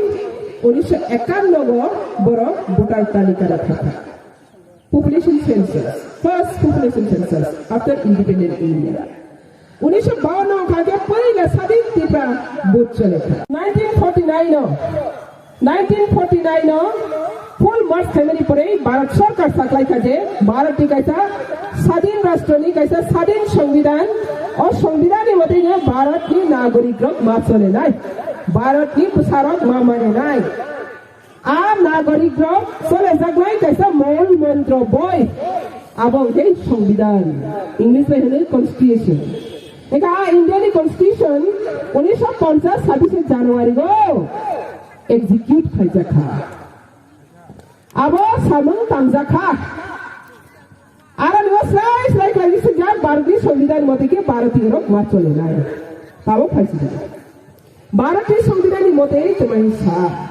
unisho ekanno o borok voter talikaro thangkha. Population census, first population census after independent India. Unisho bawanno wngkha khe puila Sadin Tipra vote chole kha. Nineteen forty nine o, nineteen forty nine o full march khaimani pore Bharat Sarkar saklai kha je Bharat ni kaisa Sadin Rashtra ni kaisa Sadin Songbidan, o Songbidan ni mote no Bharat ni nagorik rok ma chole nai, Bharat ni bwsa rok ma mane nai. A nagorik rok chole jaknai kaisa mol montro boi. Abo hwnkhe Songbidan, English bai hwnwi Constitution. Eka a India ni Constitution unisho ponchas sabise January o execute khaijak kha. Abo samung tangjak kha. Aroni o srai srai khlai swijak Bharat ni Songbidan mote khe Bharatiyo rok ma chole nai. Tabuk phai swijak. Bharat ni Songbidan ni mote twmai sa.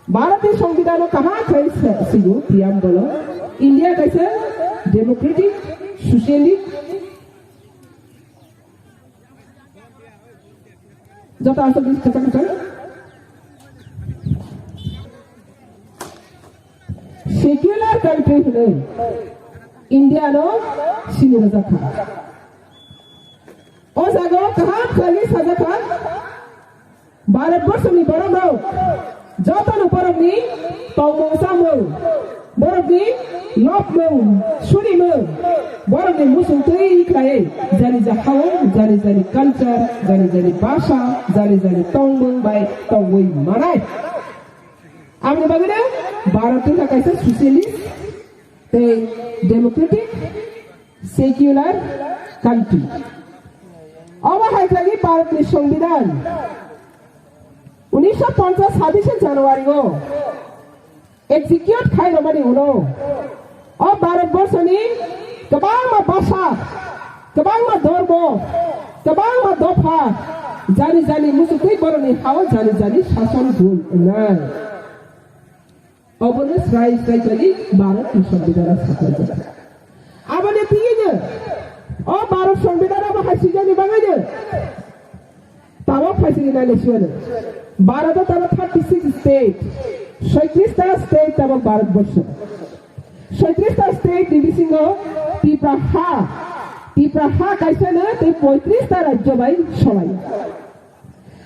Bharat ni Songbidan o kaham khlai sa-, sio preamble o India kaisa democratic, socialist, joto aswk kwchang kwchang secular country hwnwi India no sini rwjak kha. O jaga o kaham khlaiwi sajak kha, Bharat Borsho ni borok rok joto no borok ni tongmung chamung, borok ni lobmung, sunimung, borok ni muchung twi khlaiwi jani ja ha o, jani jani culture, jani jani bhasha, jani jani tongmung bai tongwi manai. Aboni bagwi no Bharat wngkha kaisa socialist tei democratic secular country. Obo hai khlaiwi Bharat ni Songbidan unisho ponchas sabise January o execute khai rwmani ulo O Bharat borsoni kwbangma basa, kwbangma dhormo, kwbangma dopha, jani jani muchukwi borokni hao jani jani sason gun wngnai. Obono srai srai khlaiwi Bharatni Songbidan saklaijak. Aboni tiyino o Bharat Songbidan abo hai swijani bagwino tabok phaisingni naina siyano. Bharat o tabok thirty six state, soitris ta state tabok Bharat borso. Soitris ta state ni bisingo Tipra ha, Tipra ha kaisano tei poitris ta rajyo bai solai.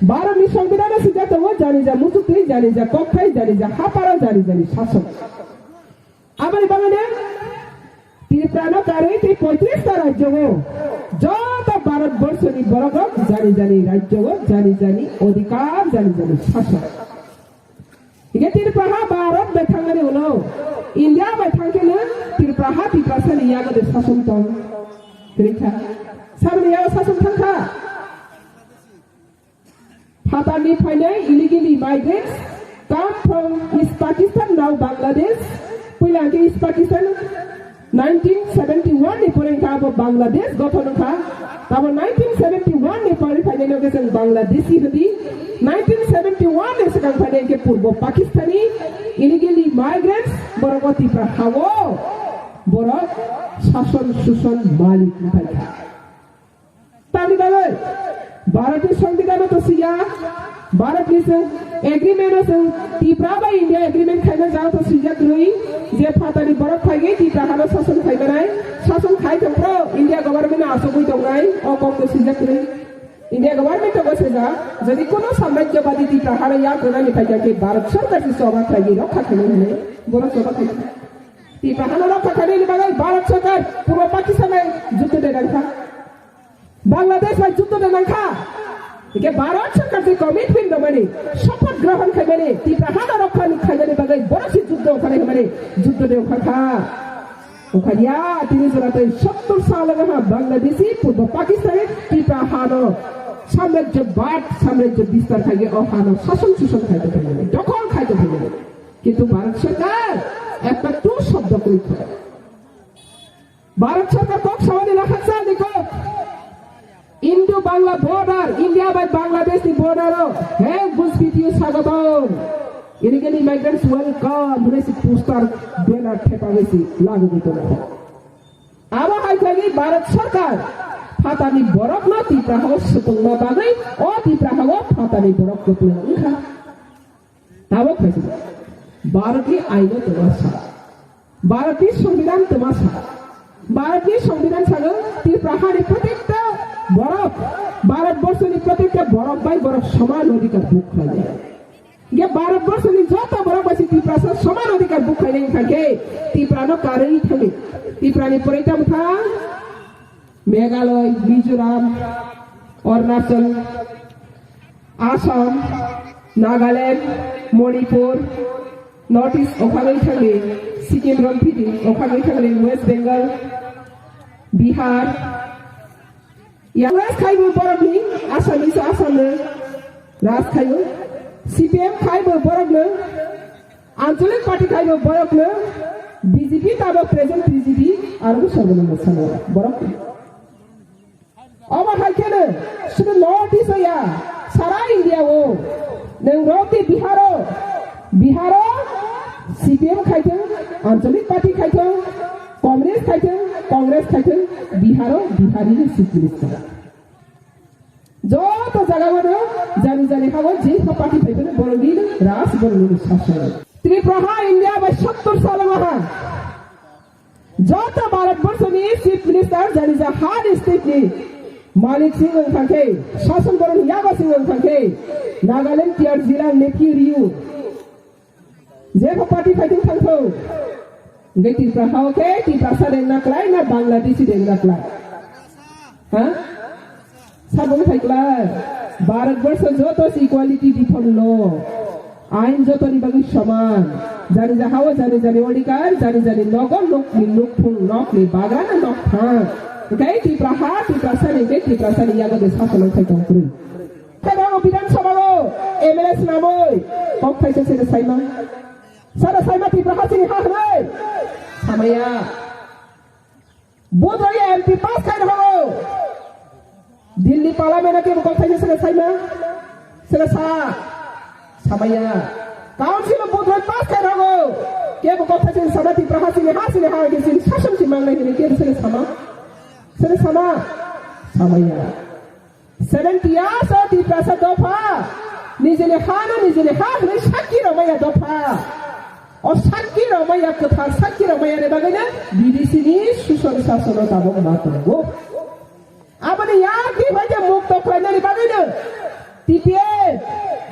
Bharatni Songbidan o swijak tongo jani ja muchukwi, jani ja kokthai, jani ja haparo, jani jani sason. Aboni bagwino Tripura no karwi tei poitris ta rajyo o joto Bharat borso ni borok rok jani jani rajyo o jani jani odhikar, jani jani sason. Hingke Tripura ha Bharat bai thangmani ulo India bai thangkhe no Tripura ha Tiprasa ni yago de sason tong. Kwrwi kha. Saboni yago sason thangkha. Phatarni phainai illegally migrants come from East Pakistan, now Bangladesh. Puila hingke East Pakistan nineteen seventy one ni pore hingke abo Bangladesh gothon wngkha. Tamo nineteen seventy one ni pore phainai no hingke chwng Bangladeshi hwdi. Nineteen seventy one ni swkang phainai hingke Purbo Pakistani illegally migrants borok o Tipra hao borok sason suson malik wngkha. Tamni bagwi Bharatni Songbidan o to siya, Bharatni chwng agreement o chwng Tipra bai India agreement khaina jao to sijak rwi je phatani borok phaigwi Tipra hano sason khaimanai, sason khai tongphro India government no asugwi tongnai, o kok to sijak rwi. India government to gosejak, jodi kono samrajyobadi Tipra hano yak rwnani phaikha khe Bharat Sarkar se choba khlaigwi rokha khainai hinwi borok choba khaikha. Tipra hano rokha khainani bagwi Bharat Sarkar puro Pakistan bai juddo de nangkha. Bangladesh bai juddo de nangkha. Hingke Bharat Sarkar je commitment rwmani, sopoth grohon khaimani, Tipra hano rokha ni khaimani bagwi borok se juddo ongkha hwnmani juddo de ongkha kha. Ongkha ya, tini jora tei sottor sal wngkha Bangladeshi, Purbo Pakistani, Tipra hano samrajyobad, samrajyo bistar khaigwi o hano sason suson khaito phaimani, dokhol khaito phaimani. Kintu Bharat Sarkar ekta tu shobdo kwrwi kha. Bharat Sarkar kok samani lakhak sa ni kok. Indo Bangla border, India bai Bangladesh ni border o, he Guspitiyo Sagatom. Illegal immigrants welcome, hwnwi si poster banner thepagwi si lagogwi tongo. Abo hai khe Bharat Sarkar phatani borok no Tipra hao swpwngma bagwi o Tipra hao phatani borok kwplwng wngkha. Tabok khaisa Bharatni aino twma sa, Bharatni Songbidan twma sa. Bharatni Songbidan sago Tripura hani protekta borok, Bharat borsoni protekta borok bai borok soman odhikar buk khlainai. Hingke Bharat borsoni joto borok bai se Tiprasa soman odhikar buk khlainai wngkha khe Tiprano karwi thangwi Tiprani pore tamo thang Meghalaya, Mizoram, Arunachal, Assam, Nagaland, Manipur, North East okhagwi thangwi Sikkim romphidi, okhagwi thangwi West Bengal, Bihar. Ya, Congress khaibo borokni Assamese Assamno raj khaio, C P M khaibo borokno, Anchalik Party khaibo borokno, B J P tamo present B J P aro Sarbananda Sonowal borok. Omo hai kheno sudu North East ya, sara India o, nwng roti Bihar o, Bihar o C P M khaithwng, Anchalik Party khaithwng, Communist khaithwng, Congress khaithwng, Bihar o Bihari ni Chief Minister. Joto jaga o no jani jani ha o je party phai phano borok ni no raj borok ni no sason. Tripura ha India bai sottor sal o ha. Joto Bharat borso ni Chief Minister jani ja ha ni state ni malik sing wng thang khe, sason borok ni yago sing wng thang khe, Nagaland T R Jila Nephew Rio. Jebo party fighting thangthok. Hingke Tripura hao khe Tiprasa dengna klai na Bangladeshi dengna klai? Ha? Sabong thai klai. Bharat borsho joto se equality bithon lo. Ain joto ni bagwi soman. Jani ja hao jani jani odhikar, jani jani nogo nokni nokphung nokni bagra na nokthang. Hingke Tripura ha Tiprasa ni hingke Tiprasa ni yago de sason khai tong kwrwi. Khe bo Bidhan Sabha o M L A swnamwi kok thaisa se saima. Sara saima Tripura ha chini ha hwnwi. Samaya. Budroya M P pass khai rw. Delhi parliament ke bokol thaini sene saima. Sene sa. Samaya. Council of Budroya pass khai rw. Ke bokol thaini sama Tipra ha sini ha sini ha ke sini sasam si mangnai ke sene sama. Sene sama. Samaya. Seventy years o Tiprasa dopha, nijini ha no nijini ha hwnwi sakki rwmaya dopha. O sakki rwmaya kwthar sakki rwmaya ni bagwino B D C ni suson sasono tabuk ma tongo. Aboni yakni bai je mukto khlainani bagwino T P F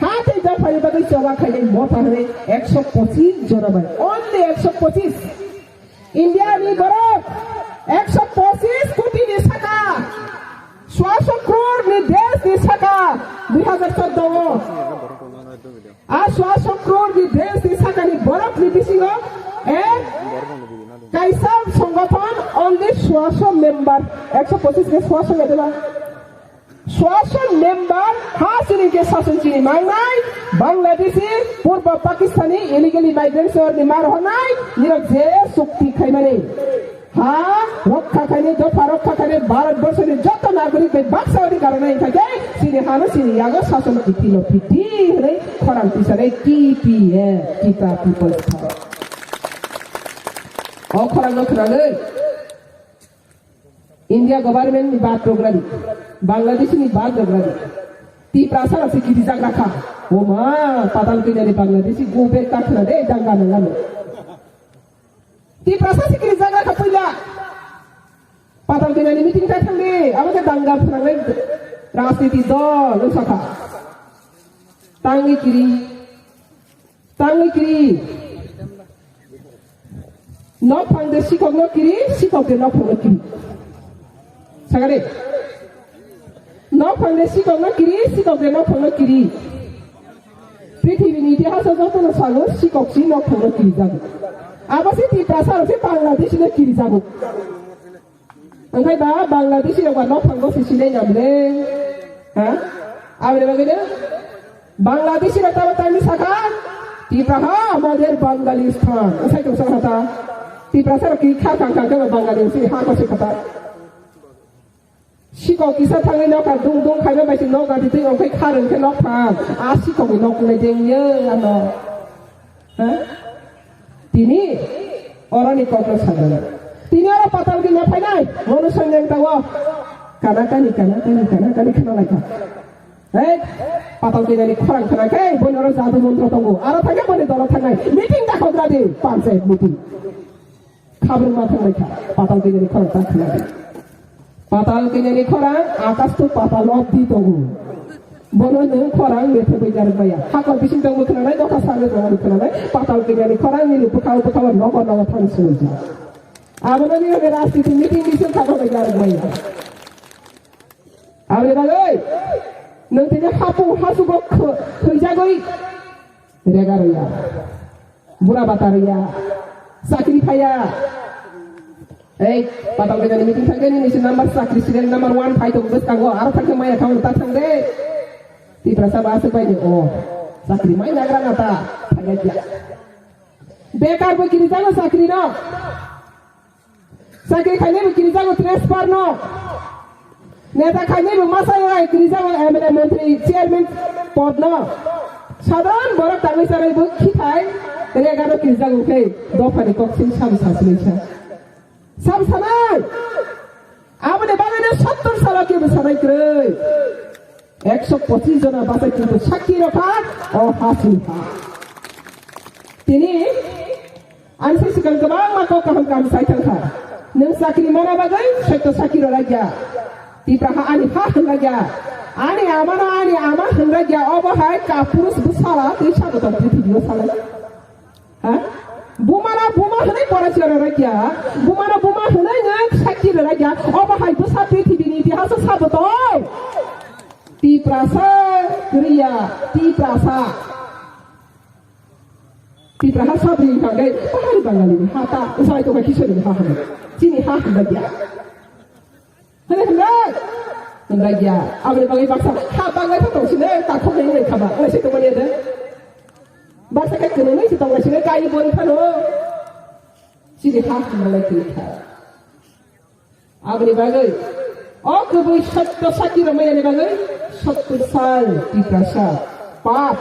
ha tei dophani bagwi choba khainai motha hwnwi ekso pochis jona bai. Only ekso pochis. India ni borok ekso pochis koti ni saka, swaso crore ni desh ni saka, dui hazar chordo o. A swaso crore ni desh ni saka ni borok ni bisingo, eh, kaisa songothon only swaso member, ekso pochis ke swaso ya deba. Swason member ha chini ke sason chini mangnai Bangladeshi, Purba Pakistani illegal migrants ni mar honai nirok je chukti khaimani. Ha rokha khaini, dopha rokha khaini Bharat borso ni joto nagorik bai baksa odi karonai khaike chini hano chini yago sason kiti no kiti hwnwi khorang tisare T P F, Tipra People's Front. O khorang no khwnanwi India government ni bad rok radi, Bangladesh ni bad rok radi. Tiprasa rok se kiri jagra kha. O ma, patal kanya ni Bangladeshi go back ta khna de, danga nanga no. Tiprasa se kiri jagra kha puila. Patal kanya ni meeting ta thang de, abo ke danga phna le rajniti dol no sakha. Tangi kiri. Tangwi kiri. Nok phang de sikok no kiri, sikok de nok phang no kiri. Sagade. Nok phang de sikok no kiri, sikok de nok phang no kiri. Prithibi ni itihas o joto no sago sikok si nok phang no kiri jago. Abo se Tiprasa rok se Bangladesh no kiri jago. Wngkhe ba Bangladeshi rok ba nok phango se sinai nang le. Ha? Aboni bagwi no Bangladeshi rok tamo tangwi sakha, Tipra ha, amader Bangalistan. Wngkhe tong sakha ta. Tiprasa rok ki kha kha kha kha Bangladeshi ha ko se kha ta. Sikok kisa thangwi nok kha dung dung khaima bai se nok gati twi wngkhe kha rwngkhe nok phan. A sikok ni nok nai jeng ye ano. Ha? Tini oroni kokno sanani. Tini oro patal kanya phainai, mono songya tawo. Kana kani, kana kani, kana kani khna laikha. Hei, patal kanya ni khorang khna khe, boni oro jadu montro tongo. Aro thangkhe boni dolo thangnai. Meeting da khogra di, panchayat meeting. Khabring ma thang laikha, patal kanya ni khorang ta khna di. Patal kanya ni khorang, akas to patal obdi tongo. Bono nwng khorang methe bai jarwk maya. Hakor bising tong bwkhwnanai, nokha sari tong bwkhwnanai. Patal kanya ni khorang nini bwkhao bwkhao nogo nogo thang swijak. Abono ni hoge rajniti meeting bising kha bai jarwk maya. Aboni bagwi nwng tini hapung hasugo khw-, khwijagwi rega rwya. Bura bata rwya, chakri phaiya. Ei, patal kanya ni meeting thangkhe nini se number chakri serial number one phai tongo bwskango, aro thangkhe maya thangno ta thangde. Tiprasa ba aswk bai ni o, chakri mai nagra na ta, phaiya kya. Bekar bo kirijago chakri no. Chakri khainai bo kirijago transfer no. Neta khainai bo masa ya kirijago M L A montri chairman pod no. Sadharan borok tangwi chanai bo khithai rega no kirijago khe dophani kok sing sam sa sini sa. Sam sanai. Aboni bagwi no sottor salo kebo sanai kwrwi. Ekso pochis jona bachai kintu sakki rokha o ha sini ha. Tini Ani se sikang kwbangma kok kaham kaham sai thangkha. Nwng chakri mana bagwi soito sakki rwlai ya. Tipra ha ani ha hwnlai ya. Ani ama no ani ama hwnlai ya. Obo hai kapurus bwsala tei saboton prithibi o salai. Ha? Buma no buma hwnwi poraisa rwlai ya. Buma no buma hwnwi nwng sakki rwlai ya. Obo hai bwsa prithibi ni itihas o saboton. Tiprasa kwrwi ya. Tiprasa. Tipra ha sabri hwnka khe, bahari Bangali ni ha ta, usai tongkha Kishori ni ha hwnwi. Chini ha hwnba ya. Hwnwi hwnwi. Hwnba ya. Aboni bagwi baksa ha Bangali pha tong sini, ta khok ni wngwi khaba. Wngwi se tongmani de. Baksa khe kwrwngwi se tong sini, kai bori phano. Chini ha hwnmalai twi kha. Aboni bagwi o kwbwi sotto saki rwmani bagwi sottor sal Tiprasa pap.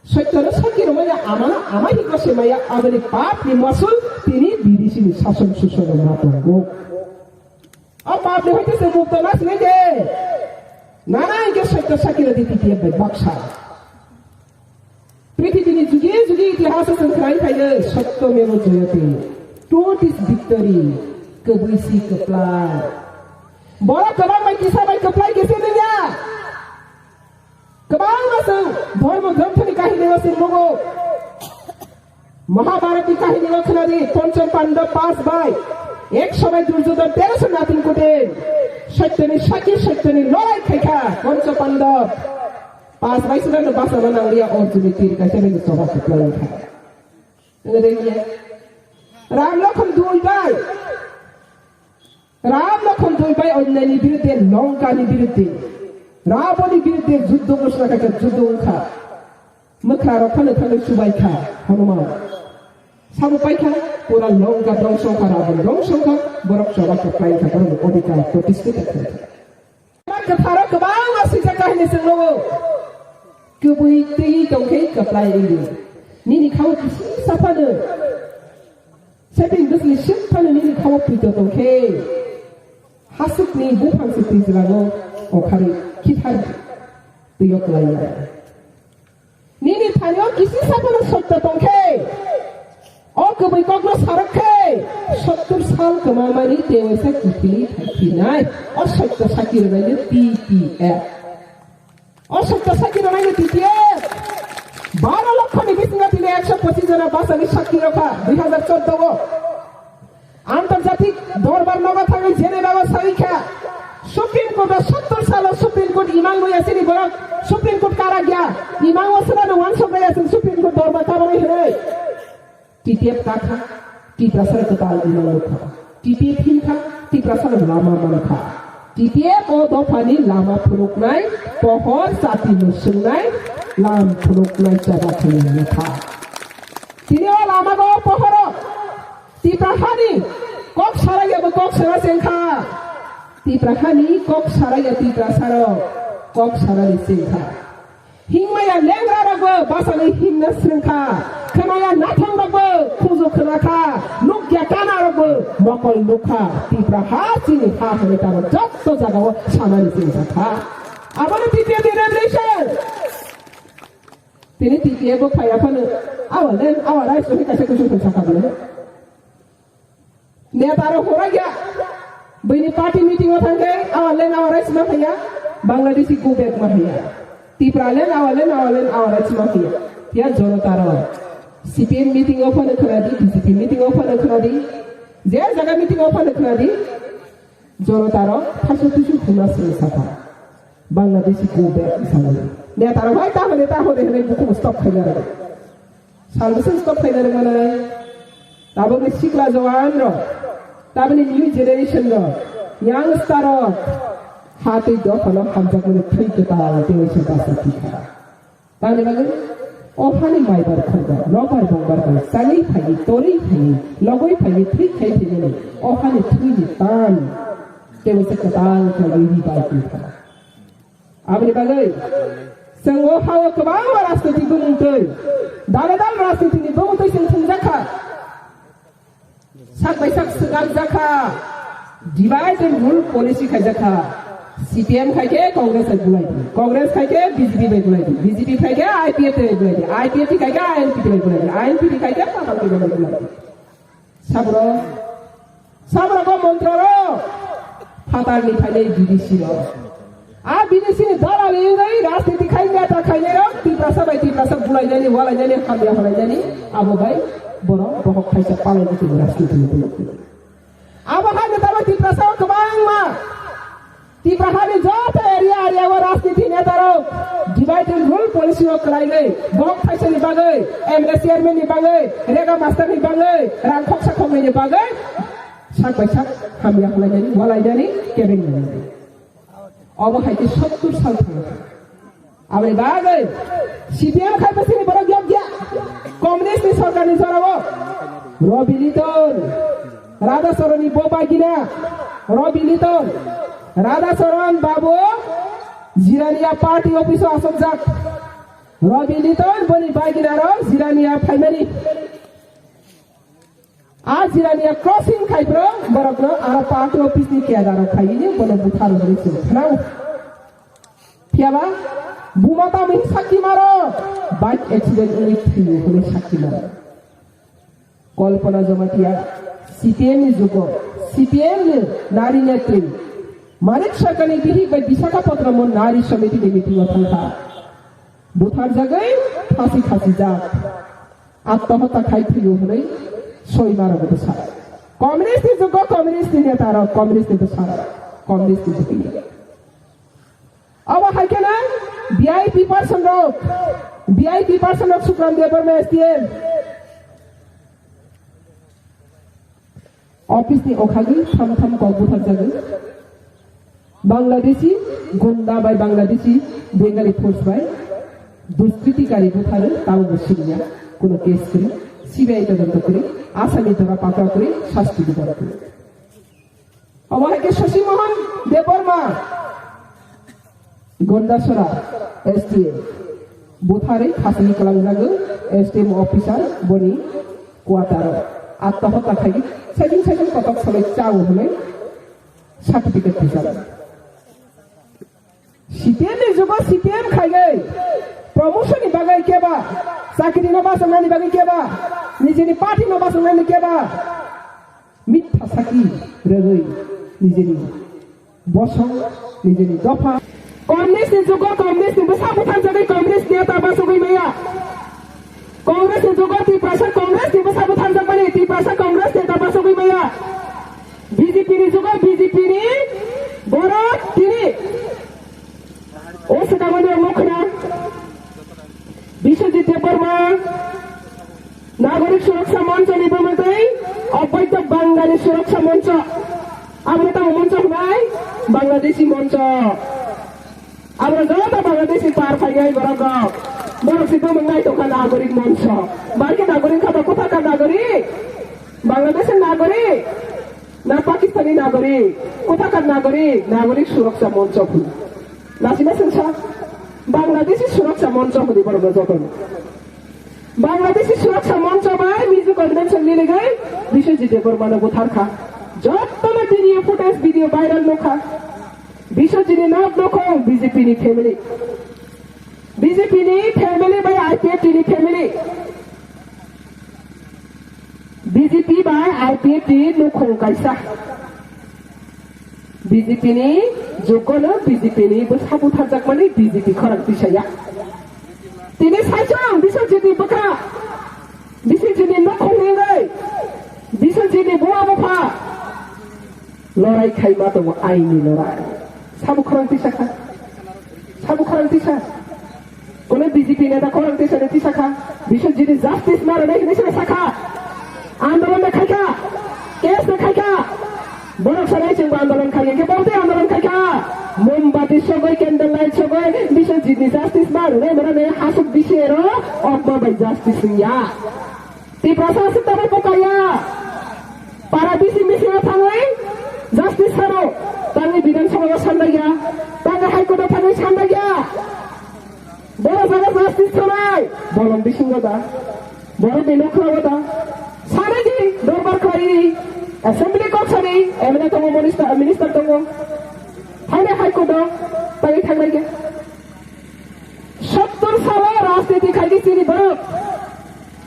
Sotto no saki rwmani ama, ama hi kose maya aboni pap ni masul tini B D C ni sason suson rwma tongo. O pap ni hoite se mukto na sini de. Nana inke sotto saki rwdi T T F bai baksa. Prithibini jugi jugi itihas o chwng khwnai phaio, "Sotyamevo jayate." Truth is victory. Kwbwi si kwplai. Borok kwbang bai kisa bai kwplai kisa nungya. Kwbangma chwng dhormo granthani kahini o chwng nugo. Mahabharatni kahini o khwnadi, Pancha Pandab pas bai, ekso bai Duryodhan, teroso Natin Kutin. Sotyoni saki, sotyoni lorai khaikha, Pancha Pandab. Pas bai sida no basa no nangliya, Arjunni tir kaisa bai no choba kwplai kha. Nang rengya. Ram Lokhon dui bai. Ram Lokhon dui bai onnayni birudde, Lonkani birudde, Raboni birudde juddo ghosona khaikha, juddo wngkha. Mwkhrarok phano thangwi chubaikha Hanuman. Sabo paikha, pura Lonka dongso wngkha, Rabon dongso wngkha, borok choba kwplai wngkha, borokni odhikar protistita khlaikha. Kwtharo kwbangma swijak kahini chwng nugo. Kwbwi twi tongkhe kwplai wngdi. Nini khao kisi saphano. Sebing bwsni sip phano nini khao pito tongkhe. Hasukni buphang se twi jwlago okharwi khithar twiyo kwlaiya. Nini thani o kisi saphano sotto tongkhe, o kwbwi kokno sarok khe, sottur sal kwmamani tewaisa kiphilwi thaiphinai, o sotto saki rwnaino T T F. O sotto saki rwnaino T T F. Baro lokhoni bisingo tini ekso pochis jona bachani sakki rokha, dui hazar chordo o. Antarjatik dorbar nogo thangwi Geneva o sawi kha, Supreme Court o sottor salo Supreme Court imang wngya chini borok, Supreme Court karak ya, imang o swnano wansok ya chwng Supreme Court dorbar kabanai hwnwi. T T F kakha, Tiprasa kwtal imang nukha. T T F hinkha, Tiprasa lama mankha. T T F o dophani lama phunuknai, pohor chati mwswngnai, lam phunuknai choba khwlwng nukha. Tini o lamago pohoro Tipra hani kok saraya bo kok sara chengkha. Tipra hani kok saraya Tiprasarok kok sarani chengkha. Hingmaya lengra rokbo bachani himna swrwngkha. Khwnaya nathong rokbo khuju khwnakha. Nukya kana rokbo mokol nukha. Tipra ha chini ha hwnwi tamo jotto jagao sanani chengjakha. Abono T T F ni revolution. Tini T T F bo phaiya phano, our land, our rights, hwnwi kaisa kusu khe sakha bwle. Neta rok horai ya. Bini party meeting o thangkhe, our land, our rights ma phaiya, Bangladeshi go back ma phaiya. Tipra land, our land, our land, our rights ma phaiya. Ya jonota rok. C P M meeting o phano khwnadi, B J P meeting o phano khwnadi. Je jaga meeting o phano khwnadi. Jonota rok thasu thusu hwnma swrwng sakha. Bangladeshi go back sanwi. Neta rok hai ta hwnwi ta hwnwi hwnwi bukhuk stop khaina rwdi. Salbwswng stop khaina rwmani. Tabukni sikla jowan rok. Tabukni new generation rok. Youngster rok. Ha twi dophano hamjakmani thwi kwtal tei waisa basa thwikha. Tamni bagwi o hani maibar khorba, nokbar bongbar bai chali phaiwi, torwi phaiwi, logwi phaiwi, thwi khai phaimani o hani thwini tan tei waisa kwtal khlaiwi ri bai tongkha. Aboni bagwi chwng o ha-o kwbangma rajniti bumung twi, dale dal rajnitini bumung twi chwng thwngjakha. Sak bai sak swkang jakha, divide and rule policy khai jakha. C P M khai khe Congress bai bulai di, Congress khai khe B J P bai bulai di, B J P khai khe I P F T bai bulai di, I P F T khai khe I N P T bai bulai di, I N P T khai khe P F I bai bulai di. Sabro, sabro ko montro ro, phatar ni phailai B D C ro. A B D C ni dalal wngwi rajniti khai neta khainai rok Tiprasa bai Tiprasa bulainani, walainani, hamya holainani abo bai borok bohok khaisa palai bwtwi rajniti ni bwlwk. Abo hai neta bai Tiprasa o kwbangma Tipra hani joto area area o rajniti neta rok divide and rule policy o kwlaigwi bohok thaisa ni bagwi, M L A chairman ni bagwi, rega master ni bagwi, rang khoksa khoknwi ni bagwi sak bai sak hamya holainani, walainani, kebeng nani. Obo hai khe sottur sal thangkha. Aboni bagwi C P M khai bwswkni borok yokya. Communist ni sorkar ni jorao Robi Liton, Radhacharanni bo bagina, Robi Liton, Radhacharan babu, Jirania party office o asokjak. Robi Liton boni bagina rok Jirania phaimani. A Jirania crossing khai bro, borok no aro party office ni keda rok khai ni bono buthar rok se khnao. Phiya ba, buma tamo sakki maro, bike accident wngwi thwiyo hwnwi sakki maro. Kalpana Jamatia, C P M ni jugo, C P M ni nari netri, Manik Sarkar ni bihik bai Visakhapatnam o nari samiti ni meeting o thangkha. Butharjagwi phasi khasijak. Attohotya khai thwiyo hwnwi soi maro bwsa. Communist ni jugo communist ni neta rok, communist ni bwsa rok, communist ni jugo. Abo hai khe na V I P person rok, V I P person rok Sukram Debbarma S D M. Office ni okhagwi tham tham kok butharjagwi. Bangladeshi gunda bai Bangladeshi Bengali force bai duskritikari butharwi tabukbo siriya, kuno case kwrwi, C B I todonto kwrwi, asami dora patra kwrwi, sasti bidhana kwrwi. Obo hai khe Shashi Mohan Debbarma, Gondasora S D M, butharwi khasini kwlangjagwi S D M officer boni quarter o attohotya khai saichung saichung kotok salai chao hwnwi certificate rijak. C P M ni jugo C P M khaigwi promotion ni bagwi keba, chakri no bachoknani bagwi keba, nijini party no bachoknani keba, mitha saki rwgwi nijini bosong, nijini dopha. Communist ni jugo Communist ni bwsa butharjagwi Communist neta bachogwi maya. Congress ni jugo Tiprasa Congress ni bwsa butharjakmani Tiprasa Congress neta bachogwi maya. B J P ni jugo B J P ni borok tini. O swkangmani ang nukha na. Biswajit Debbarma, Nagorik Suraksha Moncho ni bumutwi, Obaido Bangali Suraksha Moncho. Abo tamo moncho hwnai, Bangladeshi Moncho. Abo joto Bangladeshi par phainai borok rok. Borok si bumung nai tongkha Nagorik Moncho. Bai khe Nagorik kha ba, kotha kha Nagorik? Bangladeshi Nagorik? Na Pakistani Nagorik? Kotha kha Nagorik? Nagorik Suraksha Moncho phun. Nasina sengsa Bangladeshi Suraksha Moncho hwnwi borok no jotono. Bangladeshi Suraksha Moncho bai Mizo Convention miligwi Biswajit Debbarmano butharkha. Jotono tini footage video viral nukha. Biswajit ni nok nokhong B J P ni family. B J P ni family bai I P F T ni family. B J P bai I P F T ni nukhung kaisa. B J P ni jugono B J P ni bwsa butharjakmani B J P khorang tisaya. Tini saichung Biswajit ni bwkha, Biswajit ni nukhung hwnwi, Biswajit ni buma bupha lorai khaima tongo, aini lorai. Sabo khorang tisakha. Sabo khorang tisa. Kono B J P neta khorang tisa ni tisakha. Biswajit ni justice ma rwnai hinwi sino sakha. Andolon de khaikha. Case de khaikha. Borok sanai chwngbo andolon khai. Hwnkhe bo tei andolon khaikha. Mombati sogoi, candle light sogoi, Biswajit ni justice ma rwnai mano ne hasuk bisi ero okma bai justice wngya. Tiprasa aswk tabuk bukaya. Para bisi misingo thangwi justice sano. Tangwi Bidhan Sabha o sandagya. Tangwi High Court o thangwi sandagya. Boro jaga justice sanai. Bolong bisingo da. Borok ni nokra o da. Sanai di dorbar khlai di. Assembly kok sani. M L A tongo, minister, minister tongo. Thangnai High Court o. Tangwi thangnai khe. Sottor salo rajniti khaidi chini borok.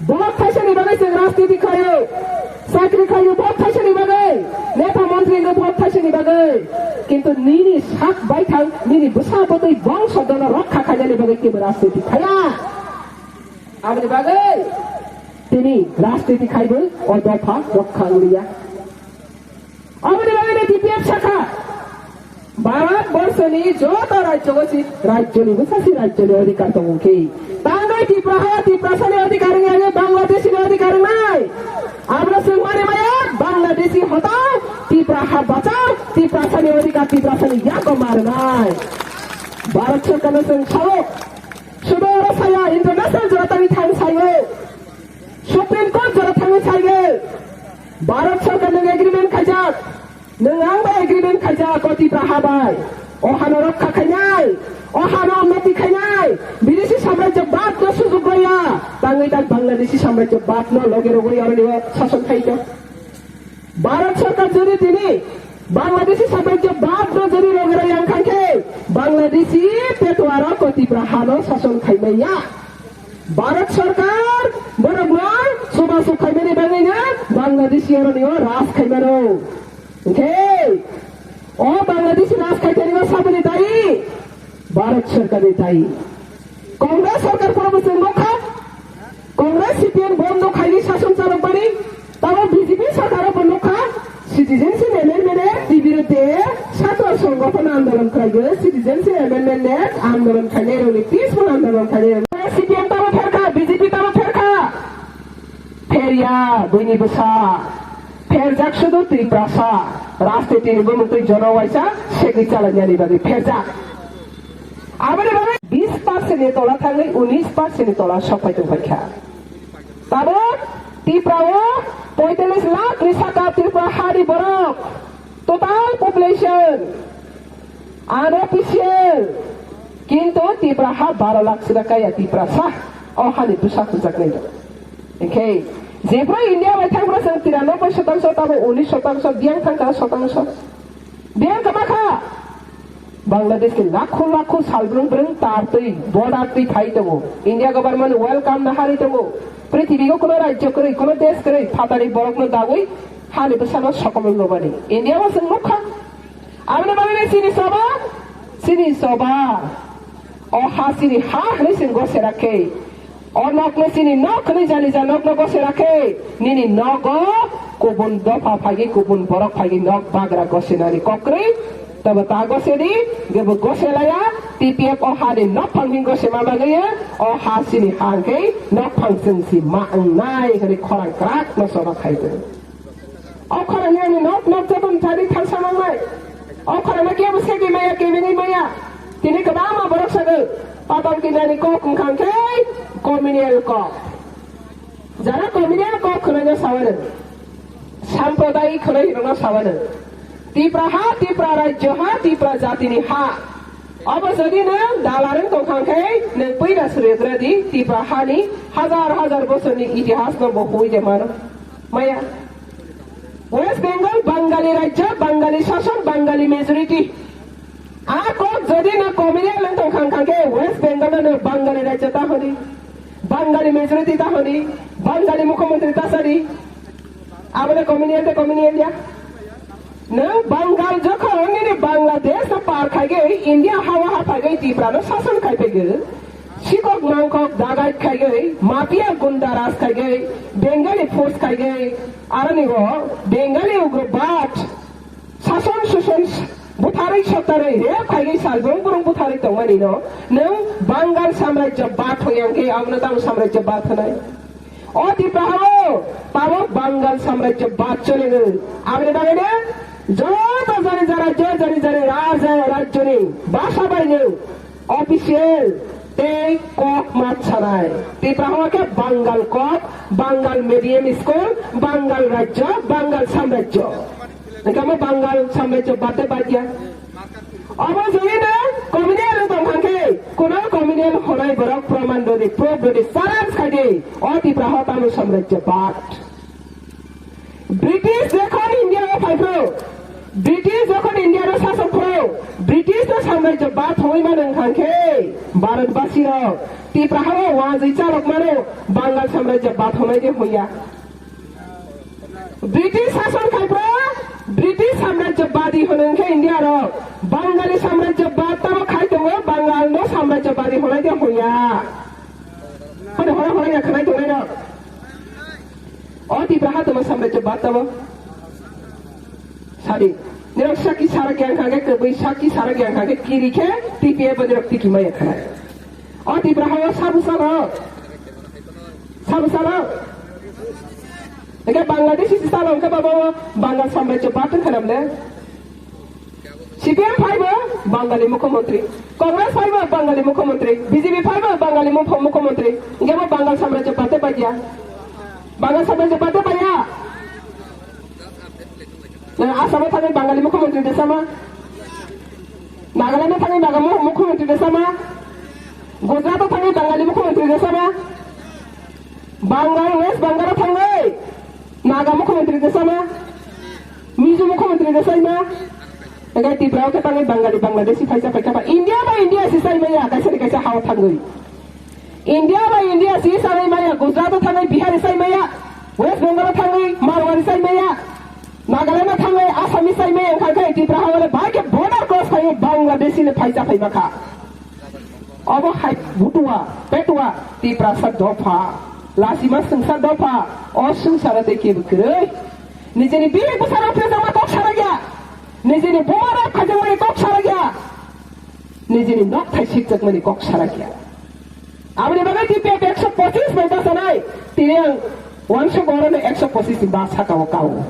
Vote thaisani bagwi chwng rajniti khlaio. Chakri khlaio vote thaisani bagwi. Neta montri no vote thaisani bagwi. Kintu nini sak baithang, nini bwsa bwtwi bongso dono rokha khainani bagwi kebo rajniti khaya. Aboni bagwi tini rajniti khaibo o dopha rokha wngya. Aboni bagwi no D P F sakha, Bharat borso ni joto rajyo o si rajyo ni bwsa si rajyo ni odhikar tongo khe. Tangwi Tipra ha, Tiprasa ni odhikar wngya, Bangladeshi ni odhikar wngnai. Abro swngmani maya, Bangladeshi hotao, Tipra ha bachao, Tiprasa ni odhikar Tiprasa ni yago ma rwnai. Bharat Sarkar no chwng sao, sudo oro saya, international jora tangwi thang saio. Supreme Court jora thangwi saigwi, Bharat Sarkar nwng agreement khaijak, nwng ang bai agreement khaijak, o Tipra ha bai. O hano rokha khainai, o hano unnoti khainai, Bidesi samrajyabad no sujug rwya, tangwi tak Bangladeshi samrajyabad no loge rogwi oroni o sason khaito. Bharat Sarkar jodi tini Bangladeshi samrajyabad no jodi loge rwya wngkha khe, Bangladeshi petwaro o Tipra hano sason khaimaya. Bharat Sarkar borokno chubachu khaimani bagwino Bangladeshi oroni o raj khaimano. Hwnkhe o Bangladeshi raj khaitani o saboni dayi Bharat Sarkarni dayi. Congress sarkar phano bo chwng nukha. Congress C P M bondo khaini sason chalokmani. Tamo B J P sarkar bo nukha. Citizenship Amendment Act ni birudde chhatro songgothon andolon khlaigo. Citizenship Amendment Act andolon khainai rokni peaceful andolon khainai rok. C P M tamo pherkha, B J P tamo pherkha. Pherya, buini bwsa. Pherjak sudu Tiprasa. Rajniti ni bumung twi jono waisa segwi chalainani bagwi pherjak. Aboni bagwi bis percent ni tola thangwi unis percent ni tola sokphai tongphaikha. Tabuk Tripura o poitalish lakh ni saka Tripura hani borok, total population, unofficial, kintu Tripura ha baro lakh sida kaya Tiprasa o hani bwsa hwnjaknai rok. Hwnkhe jephru India bai thangphru chwng tiranoboi shotangsho, tamo unis shotangsho, biyang thangkha shotangsho. Biyang kwma kha. Bangladesh ni lakho lakho salbrung brung tar twi border twi phai tongo. India government welcome no harwi tongo. Prithibi o kuno rajyo kwrwi, kuno desh kwrwi phatani borok no dagwi hani bwsano sokomung rwmani. India o chwng nukha. Aboni bagwi chini soba, chini soba. O ha chini ha hwnwi chwng gosera khe. O nokno chini nok hwnwi jani ja nokno gose rakhe, nini nogo kubun dopha phaigwi kubun borok phaigwi nok bagra gosenani kokrwi, tabo ta gosedi, gebo goselaya, T P F o hani nokphang hwn gosema bagwi, o ha chini ha hwnkhe nokphang chwng si ma wngnai hwnwi khorang kwrak no choba khai tong. O khorang yani nok nok joto thani thalsa nangnai. O khorang no kebo segwi maya, kebengwi maya. Tini kwbangma borok sago, patal kinani kok wngkha khe communal kok. Jara communal kok khwnaino sawano. Sampradayik khwnai hinno sawano. Tipra ha, Tipra rajyo ha, Tipra jatini ha. Obo jodi nwng dalarwng tongkha khe nwng puila suriyagra di Tipra hani hajar hajar bosorni itihasno bo huwi de mano. Maya. West Bengal Bangali rajya, Bangali sason, Bangali majority. A kok jodi na communal wng tong kha khe West Bengal no Bangali rajya ta honi, Bangali majority ta honi, Bangali mukhyamantri ta sadi. Abole communal te communal ya. Nwng Bangal jokhon nini Bangladesh no par khai ge India hawa ha phai ge Tripura no sason khai phai ge. Sikok mangkok dagai khai ge, mafia gunda raj khai ge, Bengali force khai ge, aroni go Bengali ugrobad, sason suson butharwi sotarwi rep khai ge salbrung burung butharwi tongmani no, nwng Bangal samrajyo bad hoi yang khe abono tamo samrajyo bad hwnai. O Tripura o tabok Bangal samrajyo bad chole nwng. Aboni bagwi no joto jani jara je jani jani raja rajyoni basa bai nwng official tei kok mat sanai. Tripura hwnba khe Bangal kok, Bangal medium school, Bangal rajya, Bangal samrajya. Hwnkhe omo Bangal samrajya bade badia. Omo jodi no communal wng tong kha khe, kuno communal hwnai borok proman rwdi, proof rwdi, challenge khai di. O Tripura ho tamo samrajya bad. British jokhon India o phai phro, British jokhon India no sasok phro, British no samrajyo bad hongwi mano wngkha khe Bharat basi rok Tripura ha o wajwi chalok mano Bangal samrajyo bad hongnai de hoya. British sason khai phro, British samrajyo badi hono wngkhe India rok, Bangali samrajyo bad tamo khai tongo, Bangal no samrajyo badi hongnai de hoya. Hone hora hora ya khanai tongnai rok. O Tipra ha tamo samrajyo bad tamo. Sadi. Nirok saki sarak yang kha khe kwbwi saki sarak yang kha khe kiri khe T P F nirok tiki maya kha. O Tipra ha o sabu salo. Sabu salo. Eke Bangladesh isi salo ke babo Bangal samrajyo bad khana bole. C P M phaibo Bangali mukhyamantri, Congress phaibo Bangali mukhyamantri, B J P phaibo Bangali mukh-, mukhyamantri, hwnkhe bo Bangal samrajyo bad de badia. Banga samai je bate baya. Nang Assam thangwi Bangali mukhyamantri de sama. Nagaland thangwi Naga mu-, mukhyamantri de sama. Gujarat thangwi Bangali mukhyamantri de sama. Bangal, West Bangal thangwi Naga mukhyamantri de sama. Mizo mukhyamantri de saima. Egai Tripura o khe thangwi Bangali, Bangladeshi phaisa phaikha ba. India ba India si saimaya, kaisa ni kaisa hao thangwi. India bai India si sanai maya, Gujarat o thanai Bihari sai maya, West Bengal o thanai Marwari sai maya, Nagaland o thanai Assamese sai maya, wngkha khe Tripura ha wale bai khe border cross khai Bangladeshi le phaisa phai bakha. Obo hai butua, petua, Tiprasa dopha, lasima swngsa dopha, o swngsa ro tei kebo kwrwi. Nijeni bini bwsarok phejama kok sara ya, nijeni buma rok khajangmani kok sara ya, nijeni nok thai sikjakmani kok sara ya. Aboni bagwi T P F ekso pochis bai bachanai, tini ang wansuk orono ekso pochis ni ba saka o kao.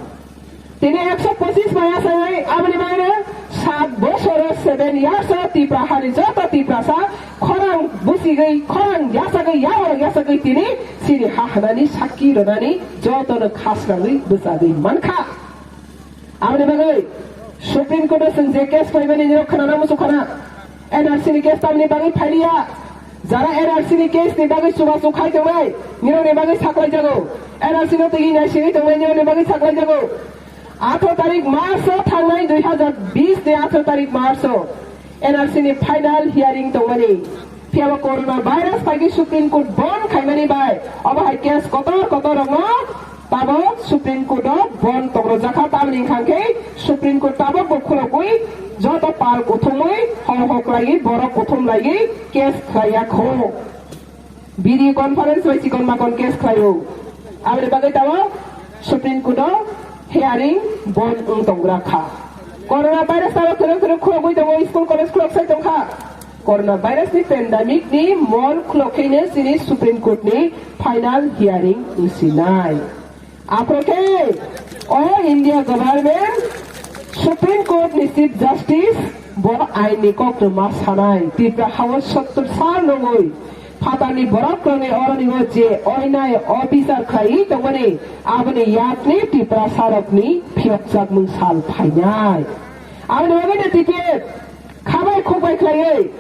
Tini ekso pochis bai achai, aboni bagwi sat bosor o seven years o Tipra hani joto Tiprasa khorang busigwi, khorang yasagwi, yaborok yasagwi tini chini ha hanani sakki rwnani jotono khasrangwi bwchagwi mankha. Aboni bagwi Supreme Court o chwng je case phaimani nirok khwnana muchung khana. N R C ni case tamni bagwi phailiya. Jara N R C ni case ni bagwi chubachu khai tongnai, nirok ni bagwi saklai jago. N R C no twi nai singwi tongnai nirok ni bagwi saklai jago. Athro tarik March o thangnai dui hazar bis ni athro tarik March o N R C ni final hearing tongmani. Phiya bo corona virus phaikhe Supreme Court bon khaimani bai obo hai case kotor kotor rokno tabok Supreme Court o bon tongro jakha, tamni wngkha khe Supreme Court tabok bo khulogwi joto pal kuthumwi hor hor khlaiwi borok kuthum laiwi case khlaiya kho. Video conference bai chikon makon case khlaio. Aboni bagwi tabok Supreme Court o hearing bon wng tongra kha. Corona virus tabok kwrwng kwrwng khulogwi tongo, school college khulok sai tongkha. Corona virus ni pandemic ni mol khulokheino chini Supreme Court ni final hearing wngsinai. Aphro khe o India government Supreme Court ni Chief Justice bo ain ni kok no ma sanai. Tripura ha o sottor sal nungwi phatar ni borok rok ni oroni o je oinai o bichar khlaiwi tongmani aboni yakni Tripura sarok ni phiyokjakmung sal phainai. Aboni bagwi no T P F khabai khukbai khlaiwi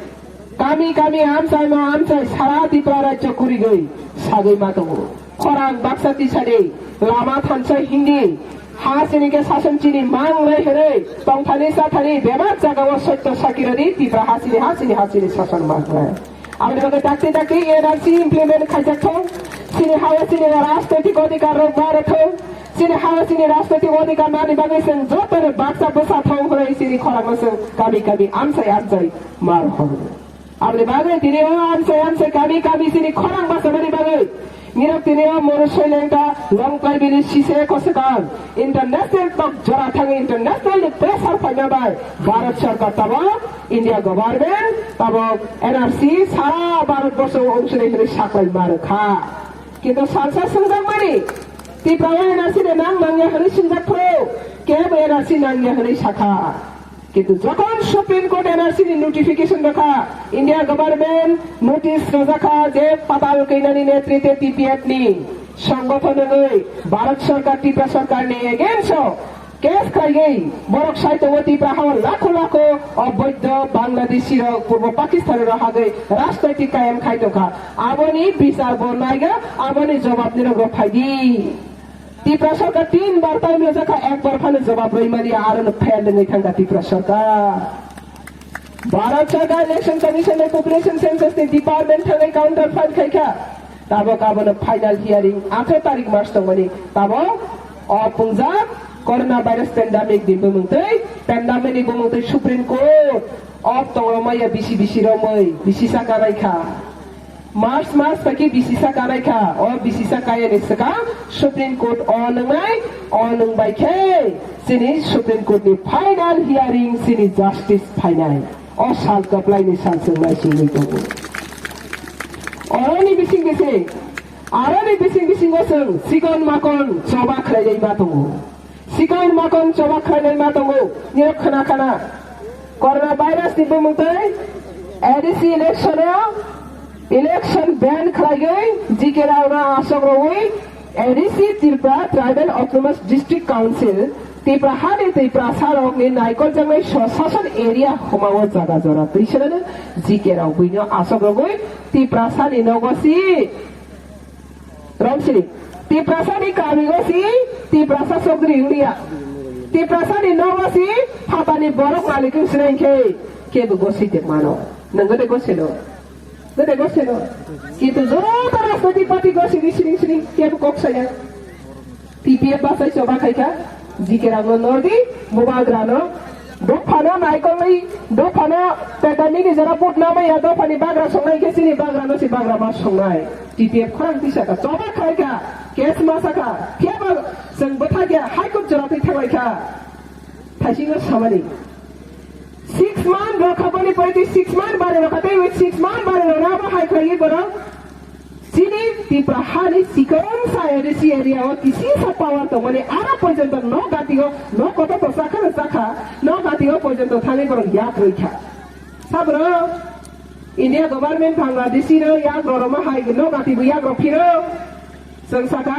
kami kami amchai no amchai sara Tripura rajyo kurigwi sagwi ma tongo. Khorang baksa tisani lama thansai hindi ha sini khe sason chini mang lai hwnwi tongthani chathani bebak jagao sotto sakirani Tripura ha sini ha sini ha sini sason mang lai. Aboni bagwi dakti dakti N R C implement khaijak thung. Chini ha-o chini rajnoitik odhikar rok bar thung. Chini ha-o chini rajnoitik odhikar nani bagwi chwng jotono baksa bwsa thung hwnwi chini khorangno chwng kami kami amchai amchai mar horo. Aboni bagwi tini o amchai amchai kami kami chini khorang bachamani bagwi nirok tini o Monu Soilengta Longkai bini sise kosekang international tok jora thangwi international ni pressure phaima bai Bharat Sarkar tabok India government tabok N R C sara Bharat borsho wngsinai hwnwi saklai ma rwkha. Kintu salsa swngjakmani Tripura o N R C de nang nangya hwnwi swngjak phuru kebo N R C nangya hwnwi sakha. Kintu jokhon Supreme Court N R C ni notification rwkha, India government notice rwjakha je Patal Kainani netrite T P F ni songgothon wngwi Bharat Sarkar Tripura Sarkar ni against o case khlaiwi borok sai tongo Tripura hao lakho lakho oboidho Bangladeshi rok Purbo Pakistan rok hagwi rajnoitik kayam khai tongkha. Aboni bichar bo naiga, aboni jobab nirok rok phaidi. Tripura Sarkar tin bar time rwjakha, ek bar phano jobab rwi mani, aro no fail wngwi thangkha Tripura Sarkar. Bharat Sarkar Election Commission bai Population Census ni department thangwi counter file khaikha. Tabok abono final hearing atharo tarik March tongmani. Tabok o pungjak corona virus pandemic ni bumung twi, pandemic ni bumung twi Supreme Court o tongromaya bisi bisi romwi bisi sa kanaikha. March mas bai khe bisisa kanai kha. O bisisa kaya ni swkang Supreme Court o nwngnai, o nwng bai khe chini Supreme Court ni final hearing chini justice phainai. O sal kwplai ni sal chwng naisingwi tongo. Oroni bising bising, aroni bising bisingo chwng chikon makon choba khlailai ma tongo. Sikang makon choba khlainai ma tongo, nirok khna khna. Corona virus ni bumung twi A D C election o election ban khlaiwi G K Rao no asok rwi A D C Tripura Tribal Autonomous District Council, Tripura hani Tiprasa rokni naikoljaknai Swshasan Area homa o jaga jora twi swnano G K rok buino asok rogwi Tiprasani nogo si romsini. Tiprasani kamigo si Tiprasa sogri wngya. Tiprasani nogo si phatani borok malik wng sinai khe kebo gosi te mano. Nanggo de gosino. Gede gosino. Kintu joto rajnoitik party gosini sining sining kebo kok saya. T P F basai choba khaikha, G K rangno nordi, bubagrano, dophano naikolwi, dophano teta nini jora vote namaya, dophani bagra songnai khe chini bagrano si bagra ma songnai. T P F khorang tisaka, choba khaikha, case ma saka, phiya ba chwng bwthakya, High Court jora twi thanglaikha. Thaisingo samani. Six month rokha boni pore twi six month bare rokha tei six month bare rokha abo hai khlaiwi borok. Chini Tipra hani sikon sa A D C area o kisisa power tongmani aro porjonto no gati o no koto to sakha no sakha no gati o porjonto thangwi borok yak roi kha. Sabro India government Bangladeshi no yak roroma hai no gati bo yak rok phiro. Chwng sakha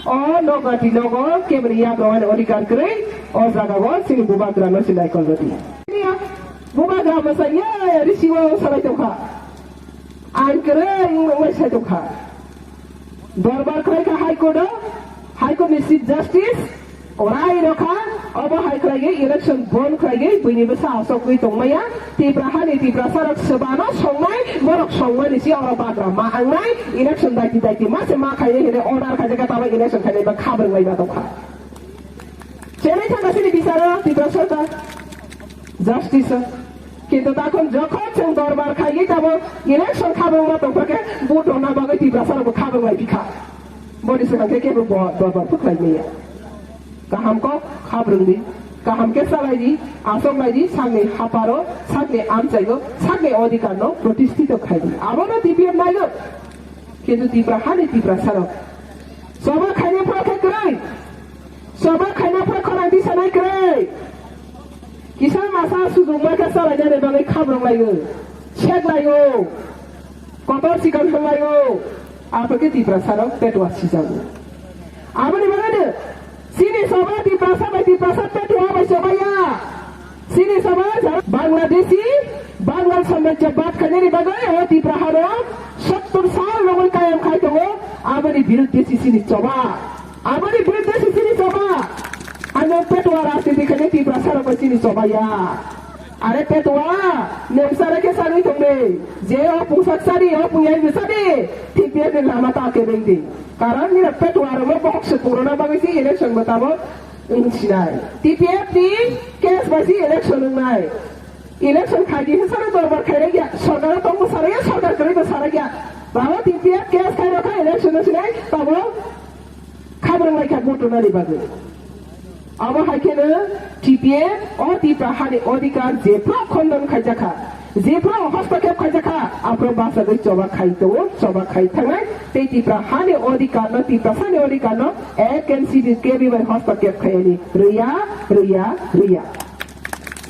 o no gati nogo keboni yak rok ani odhikar kwrwi o jaga o chini bubagra no silai kolgati. Bubagra mwsa ye risi o salai tongkha. Ain kwrwi wngwi sai tongkha. Dorbar khlaikha High Court o, High Court ni Chief Justice orai rokha, obo hai khlaigwi election bon khlaigwi buini bwsa asokgwi tongmaya, Tipra hani Tiprasa rok swbano songnai, borok songmani si oro bagra ma angnai, election daiti daiti ma se ma khainai hwnwi order khaijak kha, tamo election khainai ba khabrwng lai ma tongkha. Chenai thangkha chini bicharo Tipra Sarkar, Justice o. Kintu takhon jokhon chwng dorbar khaigwi tamo election khabrwngma tongphakhe vote rwna bagwi Tiprasa rokbo khabrwng lai phikha. Boni swkang khe kebo bo dorbar phuklaimaya. Kaham kok khabrwng di, kaham khe chalai di, asok lai di, sakni haparo, sakni amchaigo, sakni odhikar no protistito khai di. Abono T P F naigo. Kintu Tipra hani Tiprasa rok. Choba khaina phano khe kwrwi. Choba khaina phano khorang tisanai kwrwi. Kisa masa sujukma khe chalainani bagwi khabrwng laio, sek laio, kotor chikon hwn laio, aphano khe Tiprasa rok petwa sijago. Aboni bagwino chini choba Tiprasa bai Tiprasa petwa bai chobaiya. Chini choba Bangladeshi, Bangal samrajyabad khainani bagwi o Tipra hano sottor sal nongwi kayam khai tongo, aboni birudde si chini choba. Aboni birudde si chini choba. Ano petwa rajniti khainai Tiprasa rok bai chini choba ya. Are petwa, nwng sare khe sagwi tongdi. Je o pungsak sadi, o pungyai bwsadi, T P F ni lama ta kebeng di. Karon nira petwa rok no bohok se purona bagwi si election bo tamo wng sinai. T P F ni case bai si election wngnai. Election khaidi hwsano dorbar khairokya, sorkaro tongbo sarakya, sorkar kwrwibo sarakya. Baba T P F case khairokha election no sinai, tamo khabrwng laikha vote rwnani bagwi. Abo hai kheno T P F o Tipra hani odhikar jephru khondon khaijakha, jephru hostokep khaijakha, aphru bachagwi choba khai tongo, choba khai thangnai, tei Tipra hani odhikar no, Tiprasani odhikar no ek inch kebo bai hostokep khayani rwya, rwya, rwya.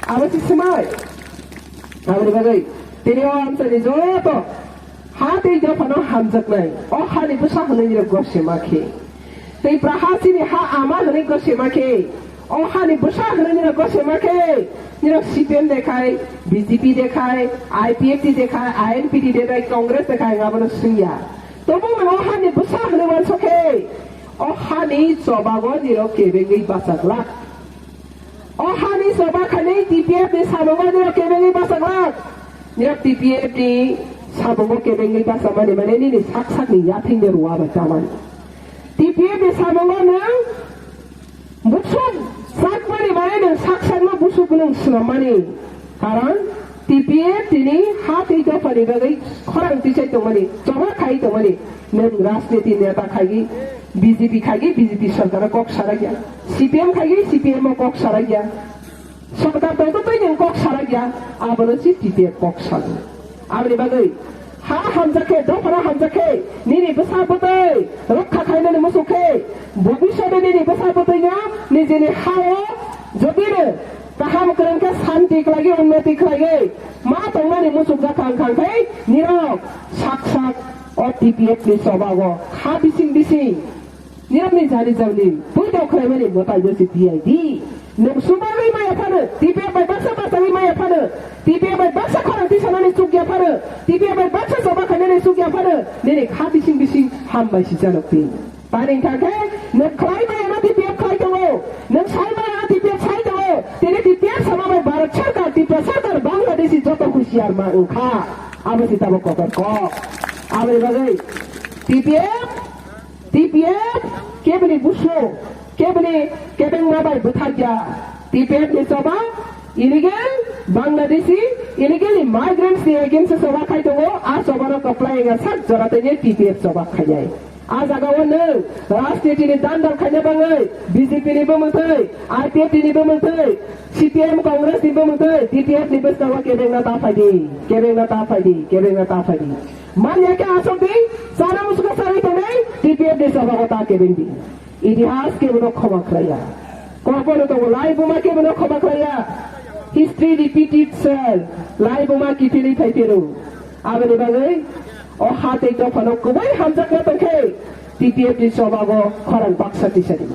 Abo se swmai. Aboni bagwi tini o amchaini joto ha tei dophano hamjaknai, o hani bwsa hwnwi nirok gosima khe. Tipra ha chini ha ama hwnwi gosima khe. O hani bwsa hwnwi nirok gosima khe. Nirok C P M de khai, B J P de khai, I P F T de khai, I N P T de khai, Congress de khai, abono swngya. Tobwno o hani bwsa hwnwi uansuk khe. O hani chobago nirok kebengwi bachaglak. O hani choba khainai T P F ni samungo nirok kebengwi bachaglak. Nirok T P F ni samungo kebengwi bachamani mane nini sak sakni yathingni rua bai chamani. T P F ni samungo nwng busuk chakmani mane nwng sak sakno busuk nwng swnammani. Karon T P F tini ha tei dophani bagwi khorang tisai tongmani, choba khai tongmani. Nwng rajniti neta khaigwi B J P khaigwi B J P sorkaro kok sarakya, C P M khaigwi C P M o kok sarakya, sorkar tongtwtwi nwng kok sarakya, abono si T P F kok sago. Aboni bagwi ha hamjakhe, dophano hamjakhe, nini bwsa bwtwi rokha khainani muchukhe, bobisode nini bwsa bwtwino nijini hao jotino kaham kwrwngkhe santi khlaigwi, unnoti khlaigwi ma tongmani muchukjak kha wngkha, hwnkhe nirok sak sak o T P F ni chobago kha bising bising Nirokni jani jani puito khwlaimani mwtai no si D I D. Nwng sumagwi maya phano, T P F bai baksa bachagwi maya phano, T P F bai baksa khorang tisanani chukya phano, T P F bai baksa choba khainani chukya phano, nini kha bising bising hambai si janok di. Tani hwnkha khe nwng khlai maya no T P F khlai tongo, nwng sai maya no T P F sai tongo, tini T P F sama bai Bharat Sarkar, Tripura Sarkar, Bangladeshi joto husiar ma wngkha. Abo si tabok kotor kok. Aboni bagwi T P F T P F keboni busu, keboni kebengma bai bwthakya. T P F ni choba illegal Bangladeshi, illegal migrants ni against o choba khai tongo. A choba no kwplai wngya sak jora tei T P F choba khainai. A jaga o nwng rajniti ni dandal khaina bagwi B J P ni bumung twi, I P F T ni bumung twi, C P M Congress ni bumung twi, T P F ni bwskango kebengna ta phai di, kebengna ta phai di, kebengna ta phai di. Manya khe asok di, chana musuka sarwi tongnai, T P F ni choba o ta kebeng di. Itihas kebono khoma khlaiya. Kokbono tongo, laibuma kebono khoma khlaiya. History repeat itself. Laibuma kiphilwi phai phiro. Aboni bagwi o ha tei dophano kubui hamjakma tongkhe T P F ni chobago khorang baksa tisadi.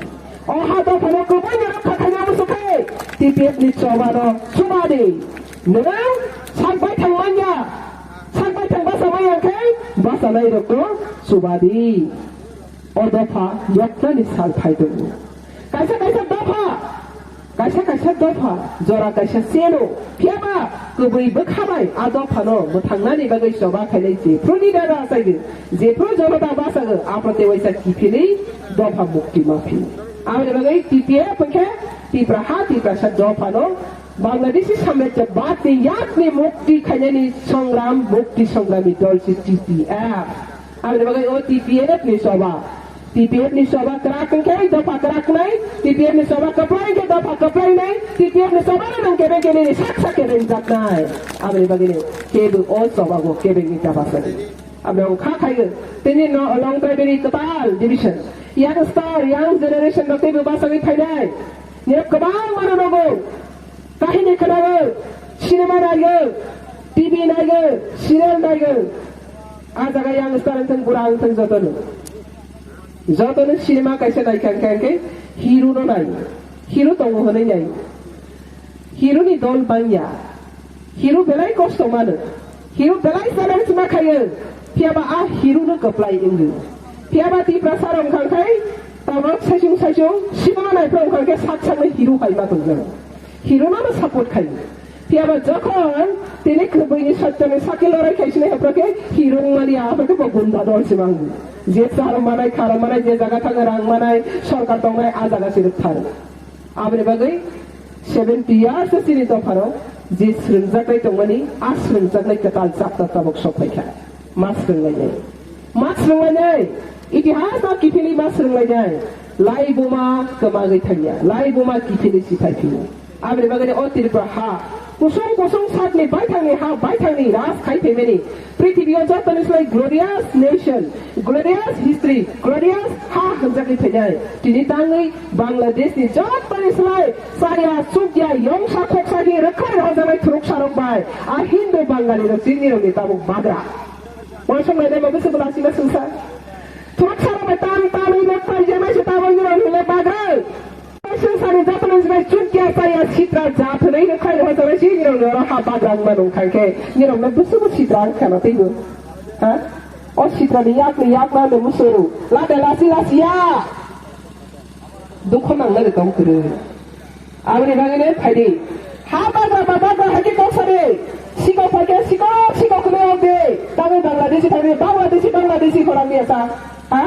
O ha dophano kubui ni rokha khaina musukkhe T P F ni chobano chubadi. Nwng sak baithang manya, sak baithang basa manya khe basa nai rokno chubadi. O dopha yoknani sal phai tongo. Kaisa kaisa dopha, kaisa kaisa dopha, jora kaisa cheno, phiyaba kwbwi bwkha bai a dophano mwthangnani bagwi choba khainai jephru leader rachaigo, jephru jonota bachago, aphano tei waisa kiphilwi dopha mukti ma phi. Aboni bagwi T P F hwnkhe Tipraha Tiprasa dophano Bangladeshi samrajyabadni yakni mukti khainani songram, mukti songrami dol se T P F. Aboni bagwi o T P F ni choba. T P F ni choba kwrak hwnkhe dopha kwrak nai, T P F ni choba kwplai hwnkhe dopha kwplai nai, T P F ni choba no nang kebeng kebeng ni sak sak kebeng jak nai. Aboni bagwi no kebo o choba bo kebeng ni ta basa di. Aboni kha khai tini no Longtrai Bini kwtal division. Young star, young generation no teibo basa di phainai. Ni kwbang mano nogo. Kahini khwnago, cinema naigo, T V naigo, serial naigo. A jaga yang star wngthang, bura wngthang jotono. Jotono cinema kaisa naikha hwnkhe hero no nai. Hero tongo hwnwi nai. Hero ni dol bangya. Hero belai kosto mano. Hero belai challenge ma khayo. Phiyaba a hero no kwplai wngo. Phiyaba Tiprasa rok wngkha khai tabok saichung saichung cinema naiphru wngkha khe sak sakno hero hai ma tongo. Hero no support khai. Phiyaba jokhon tini kwbwini satyani sakhe lorai khai sinai hapra khe hero wngmani aphra khe bo gunda dol se mango. Je charo manai kharo manai je jaga thangna rang manai sorkar tongnai a jaga se rwk tharo. Aboni bagwi seventy years o chini dophano je swrwngjaknai tongmani a swrwngjaknai kwtal chapter tabok sok phaikha. Ma swrwnglainai. Ma swrwnglainai. Itihas no kiphilwi ma swrwnglainai. Laibuma kwmagwi thangya. Laibuma kiphilwi si phaiphio. Aboni bagwi o Tripura ha kusung kusung sakni baithangni ha baithangni raj khai phaimani. Prithibi o jotoni slai glorious nation, glorious history, glorious ha hwnjakwi phainai. Tini tangwi Bangladesh ni jotoni slai chaya, chukya, yongsa, khoksa khe rwkhlai rohorjaknai thuruksa rok bai. A Hindu Bangali rok chini rok ni tabuk bagra. Uansuk nai nai bo bwswk bo lachima swngsa. Thuruksa rok bai tam tamwi rwkhlai jaknai se tabuk ni rok ni le bagra. Swngsa ni jotoni slai chukya, chaya, sitra, jat hwnwi rwkhlai rohorjaknai chini rok ni oro ha bagra wngma nung kha khe ni rok no bwswk bo sitra wngkha na teibo. Ha? O sitra ni yak ni yak ma no musu. Lade lasi lasi ya. Dukho nangnani tong kwrwi. Aboni bagwi no phaidi. Ha bagra ba bagra hai khe kok sadi. Sikok phai khe sikok sikok hwnwi ok de. Tamo Bangladeshi thangdi, Bangladeshi, Bangladeshi khorang ya sa. Ha?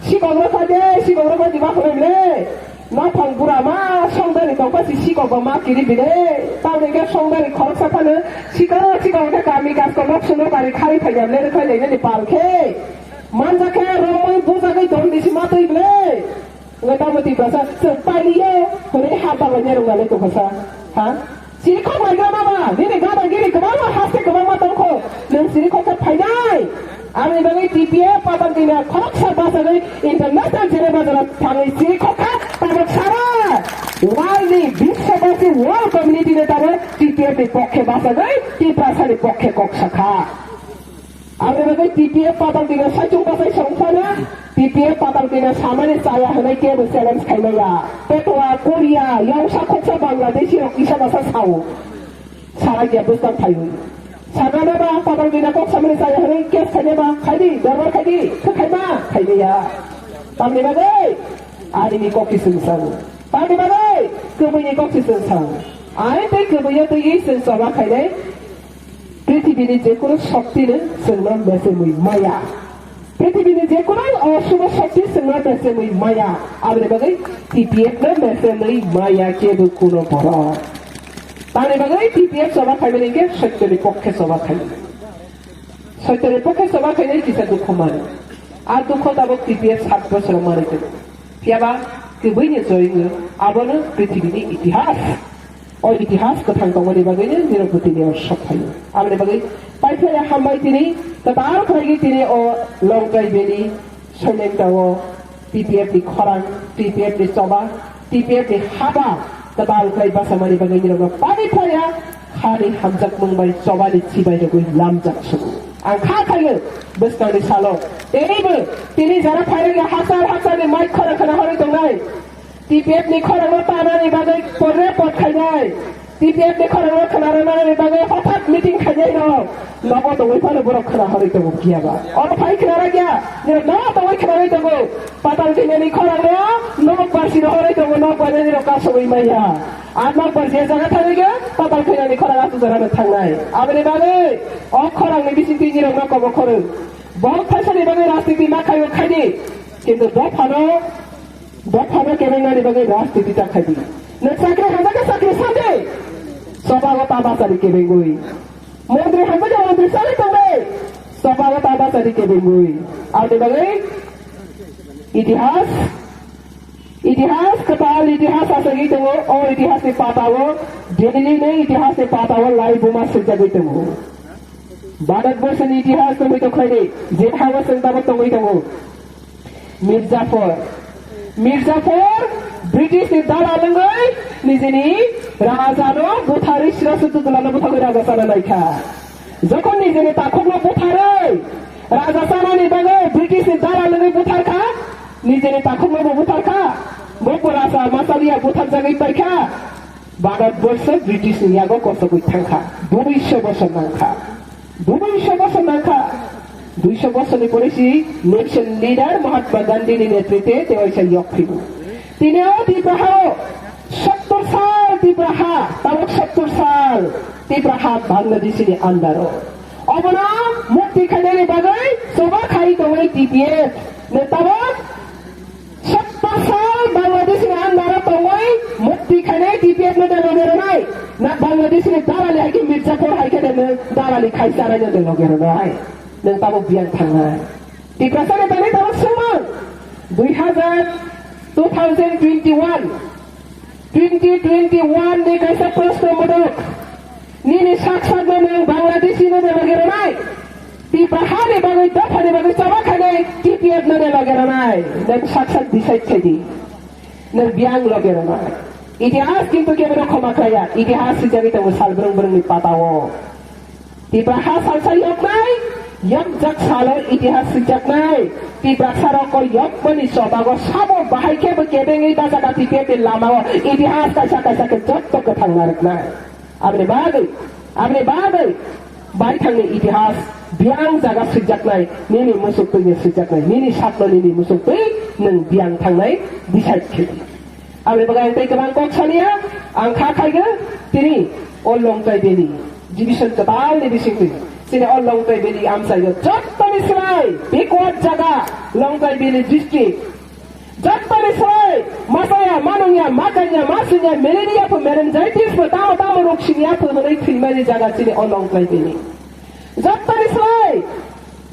Sikok rok phai de, sikok rok phai di ma khorang le. Nophang bura ma songdani tong pha si sikok ba ma kiri bile. Tamo khe songdani khoroksa phano sikok sikok khe kami gas ko nok suno kari khai phai ya le khai le ni pal khe. Manja khe romoi bujagwi don disi ma twi bile. Wngwi tamo Tiprasa chwng pailiya hwnwi ha bagwi nai rwngmani tongkha sa. Ha? Siri khok lai gra mama, nini gada giri kwbangma haste kwbangma tongkho. Nwng siri khok khe phainai. Aboni bagwi T P F Patal Tina khoroksa bachagwi international jene bazaro thangwi siri khok kha tabuk sara. World ni biswabasi world community ni tabuk T P F ni pokhe bachagwi Tiprasa ni pokhe kok sakha. Aboni bagwi T P F patal dina saichung bachai songphano, T P F patal dina samani chaya hwnwi kebo challenge khaimaya. Petwa, Korea, yongsa khoksa Bangladeshi rok kisa masa sao. Sara gya bwskang phaiwi. Sagana ba patal dina kok samani chaya hwnwi case khainai ba khaidi, dorbar khaidi, khe khaima, khaimaya. Tamni bagwi, arini kok kisung sao. Tamni bagwi, kwbwini kok kisung sao. Ai tei kwbwino twiwi chwng choba khainai. Prithibini jekunu shoktino chwngno mechemwi maya. Prithibini jekunu osubo shokti chwngno mechemwi maya. Aboni bagwi T P F no mechemwi maya kebo kuno borok. Tamni bagwi T P F choba khaimani hinkhe soityoni pokkhe choba khaimani. Soityoni pokkhe choba khainai kisa dukho mano. A dukho tabuk T P F sat bochoro manwi tongo. Phiyaba kwbwini joyingo abono prithibini itihas. O itihas kwthang tongmani bagwino nirok bo tini o sok phaio. Aboni bagwi paithaya hambai tini kwtal khlaigwi tini o Longkai Valley Soilengta o T P F ni khorang, T P F ni choba, T P F ni haba kwtal khlai bachamani bagwi nirokno paithaya hani hamjakmung bai chobani chibai rwgwi lamjak sugo. Ang kha khaio bwskangni salo teibo tini jara phairokni hachal hachalni mic khorang khna horwi tongnai. T P F ni khorangno tanani bagwi porre pot khainai. T P F ni khorangno khna rwnani bagwi hothat meeting khainai rok. Nogo tongwi phano borok khna horwi tongo phiya ba. Obo phai khna rwkya. Nirok nogo tongwi khna rwi tongo. Patal khainani khorangno nok barsi no horwi tongo, nok barnani rok kasogwi maya. A nok barsi jaga thangwi khe patal khainani khorang aswk jora no thangnai. Aboni bagwi o khorangni bisingtwi nirokno kobo khorwi. Borok thaisani bagwi rajniti ma khaio khaidi. Kintu dophano Dophano kebengnani bagwi rajniti ta khaidi. Nwng chakri hamjakhe chakri sadi. Sobago ta bachari kebengwi. Montri hamjakhe montri sadi tongdi. Sobago ta bachari kebengwi. Aboni bagwi itihas, itihas kwtal itihas asagwi tongo. O itihasni patao daily ni itihasni patao lai buma swijagwi tongo. Bharat borsoni itihas tongwi tongkhaidi. Je hago chwng tabuk tongwi tongo. Mirzaphor. Mirzaphor British ni dalal wngwi nijini raja no butharwi sira sutu dulano buthagwi raja sana naikha. Jokhon nijini takhukno butharwi raja sanani bagwi British ni dalal wngwi butharkha, nijini takhukno bo butharkha, bo raja masaliya butharjagwi paikha. Bharat borso British ni yago kosogwi thangkha, duiso bosor nangkha. Duiso bosor nangkha. Duiso bosorni pore si nation leader Mahatma Gandhi ni netritwe tei waisa yok phibu. Tini o Tipra ha o sottor sal Tipra ha, tabuk sottor sal Tipra ha Bangladesh ni under o. Obono mukti khainani bagwi choba khai tongwi T P F. Ne tabuk Sottor sal Bangladesh ni under o tongwi mukti khainai T P F no de loge rwnai. Na Bangladesh ni dalali hai khe Mirzaphor hai khe de nwng dalali khai charai no de loge rwnai. Nwng tabuk biyang thangnai. Tiprasa ni tani tabuk sumang. Dui hazar, two thousand twenty-one. Twenty twenty-one ni kaisa proshno mudok. Nini sak sak no nwng Bangladeshi no de loge rwnai. Tipra hani bagwi, dophani bagwi choba khainai T P F no de loge rwnai. Nwng sak sak decide khai di. Nwng biyang loge rwnai. Itihas kintu kebono khoma khlaiya. Itihas swijagwi tongo sal brwng brwngni patao. Tipra ha salsa yoknai, yokjak salo itihas swijaknai. Tiprasa rok ko yokmani chobago sabo bahai khe bo kebengwi bajak a T P F ni lamao itihas kaisa kaisa khe jotto kwthang narwknai. Aboni bagwi, aboni bagwi baithangni itihas biyang jaga swijaknai, nini musuktwi ni swijaknai, nini sakno nini musuktwi nwng biyang thangnai decide khe. Aboni bagwi ang tei kwbang kok saliya, ang kha khaigwi tini o Longkai Valley division kwtalni bisingtwi chini o Longkai Valley amchaio jottoni slai backward jaga Longkai Valley district. Jottoni slai masaya, manungya, makanya, masinya, malaria pho, meningitis pho, tamo tamo rok singya pho hwnwi thwimani jaga chini o Longkai Valley. Jottoni slai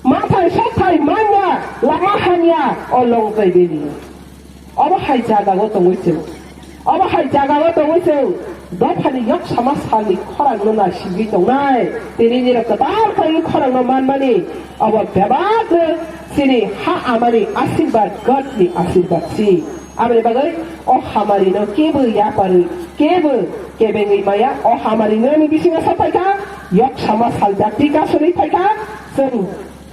mathai sothai manya, lama hamya o Longkai Valley. Obo hai jagao tongwi chwng. Obo hai jagao tongwi chwng. Dophani yok sama salni khorangno naisingwi tongnai. Tini nini kwtal khlaini khorangno manmani. Obo bebakno chini ha amani asirbad, God ni asirbad si. Aboni bagwi o hamarino kebo yaparwi, kebo kebengwi maya. O hamarino ni bisingo sa phaikha, yok sama sal jakti kasonwi phaikha. Chwng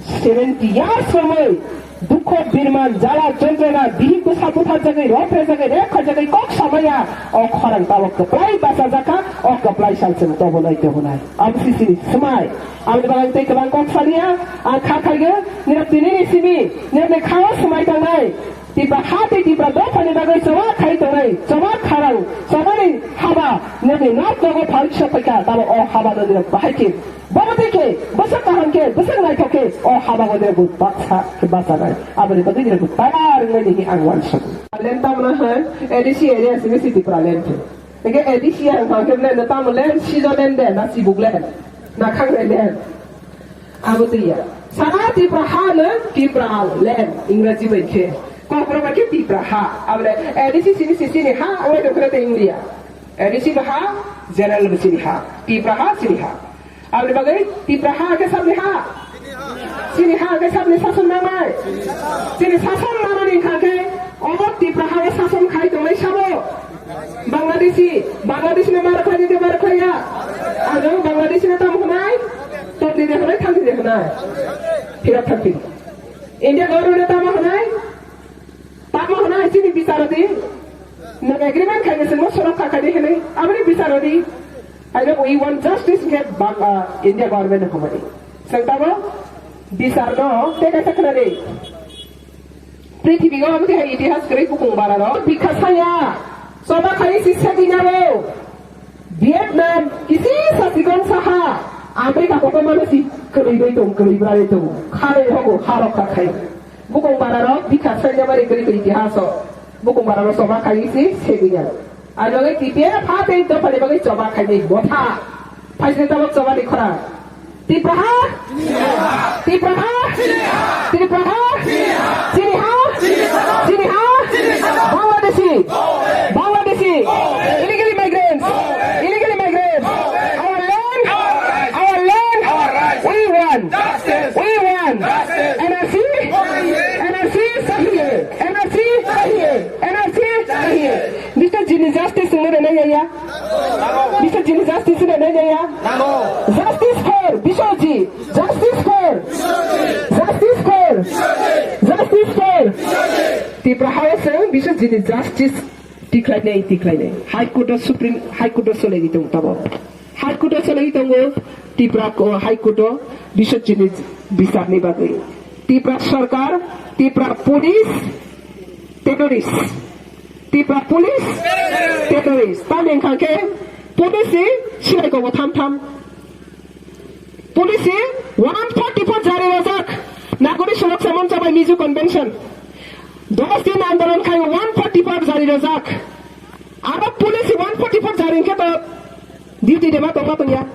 Seventy years romwi dukho birman jala jontrona bihik bwsa butharjagwi rok rejagwi rek khaijagwi kok samaya o khorang tabok kwplai bachajakha o kwplai salseng tobonai tobonai abo sisini swmai. Aboni bagwi tei kwbang kok saliya ang kha khaigo nirok tinini simi nirokni khao swmai tangnai. Tipra ha tei Tipra dophani bagwi choba khai tongnai choba kharang chobani haba nirokni nok nogo phalsa phaikha tamo o haba no nirok bahai khe. Bobo tei khe, bwswk kaham khe, bwswk naithok khe, o habango de bo baksa khe bachanai. Aboni bagwi de bo tayar wngmani hinwi ang uansugo. Land tamno hwn, A D C area simi si Tipra land khe. Eke A D C ang thang khe bole no tamo land, sijo land de, na sibuk land, na khangnai land. Abo twiya. Sara Tipra ha no Tipra land, Ingraji bai khe. Kokborok bai khe Tipra ha. Abole A D C simi si sini ha, abo de khre te India. A D C bo ha, general bo sini ha. Tipra ha, sini ha. Aboni bagwi Tipra ha khe sabni ha? Chini ha khe sabni sason nangnai? Chini sason nanani wngkha khe obo Tipra ha o sason khai tongnai sabo? Bangladeshi, Bangladeshi no ma rwkhlai de ma rwkhlai ya? Ang Bangladeshi no tamo hwnai? Tokni de hwnai, thangni de hwnai? Phirok thangphi. India government no tamo hwnai? Tamo hwnai chini bicharo di. Nwng agreement khaina chwngno sorok kha khaidi hinwi aboni bicharo di. Haino we want justice khe bang, ah, India government ni hamari. Chwng tamo bichar no tei kaisa khwnadi. Prithibi o omo khe hai itihas kwrwi bukung bara rok bikha saya. Choba khai si segi nabo. Vietnam, kisi sa sikon saha, America kotorma no si kwrwi bai tong, kwrwi bwrwi tong, kharwi hogo, harok kha khai. Bukung bara rok, bikha saina bari kwrwi kwrwi itihaso. Bukung bara rok choba khai si, seginya. Ano ge T P F ha tei dophani bagwi choba khai ni botha. Phaisni tabok choba ni khora. Tipraha? Tipraha? Tipraha? Chiniha? Chiniha? Bangladeshi? Bangladeshi? Illegal immigrants? Illegal immigrants? Our land? Our land? We want! We want! N R C? N R C sahiye! N R C sahiye! N R C sahiye! Mister Jini justice mo na ya ya? Biswajit ni justice ni nai nai ya? Justice for Biswajit! Justice for! Justice for! Justice for! Tipra House o Biswajit ni justice tikhlai nai, tikhlai nai. High Court o Supreme, High Court o solai di tong tabo. High Court o solai di tongo Tipra ko-, High Court o Biswajit ni bisar ni bagwi. Tipra Sarkar, Tipra Police, terrorist. Tipra Police, terrorist. Tamni wngkha khe police ni silai kobo tham tham. Police ni one forty-four jari rojak. Nagori Suraksha Mancha bai Mizo Convention. Dos din andolon khai one forty-four jari rojak. Aro police ni one forty-four jari wngkhe to Duty deba tongma tongya.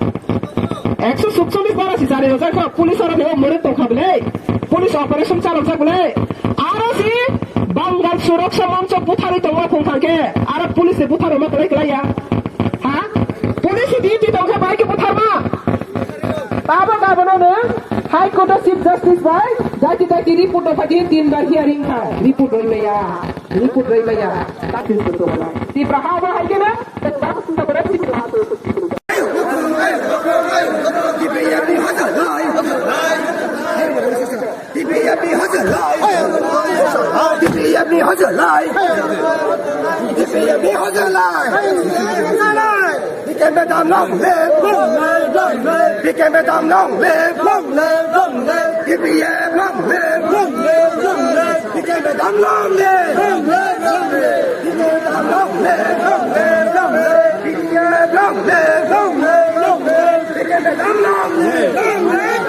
Ekso sukchollis bara si jari rojak kha, police oro deba muruk tongkha bwle. Police operation chalokjak bwle. Aro si Bangal Suraksha Mancho butharwi tongma phung thang khe, aro police se butharma kwlai kwlai ya. Ha? Police si duty tongkha bai khe butharma. Tabo gabono no High Court o Chief Justice bai, daiti daiti report o phagi tin bar hearing kha, report roi maya. Report rwi maya. Tipra ha ba hai kena. P K M Madam long live, long live, long live. P K M Madam long live, long live, long live. P P F long live, long live, long live. P K M Madam long live, long live, long live. P K M Madam long live, long live, long live. P K M long live, long live, long live. P K M Madam long live, long live.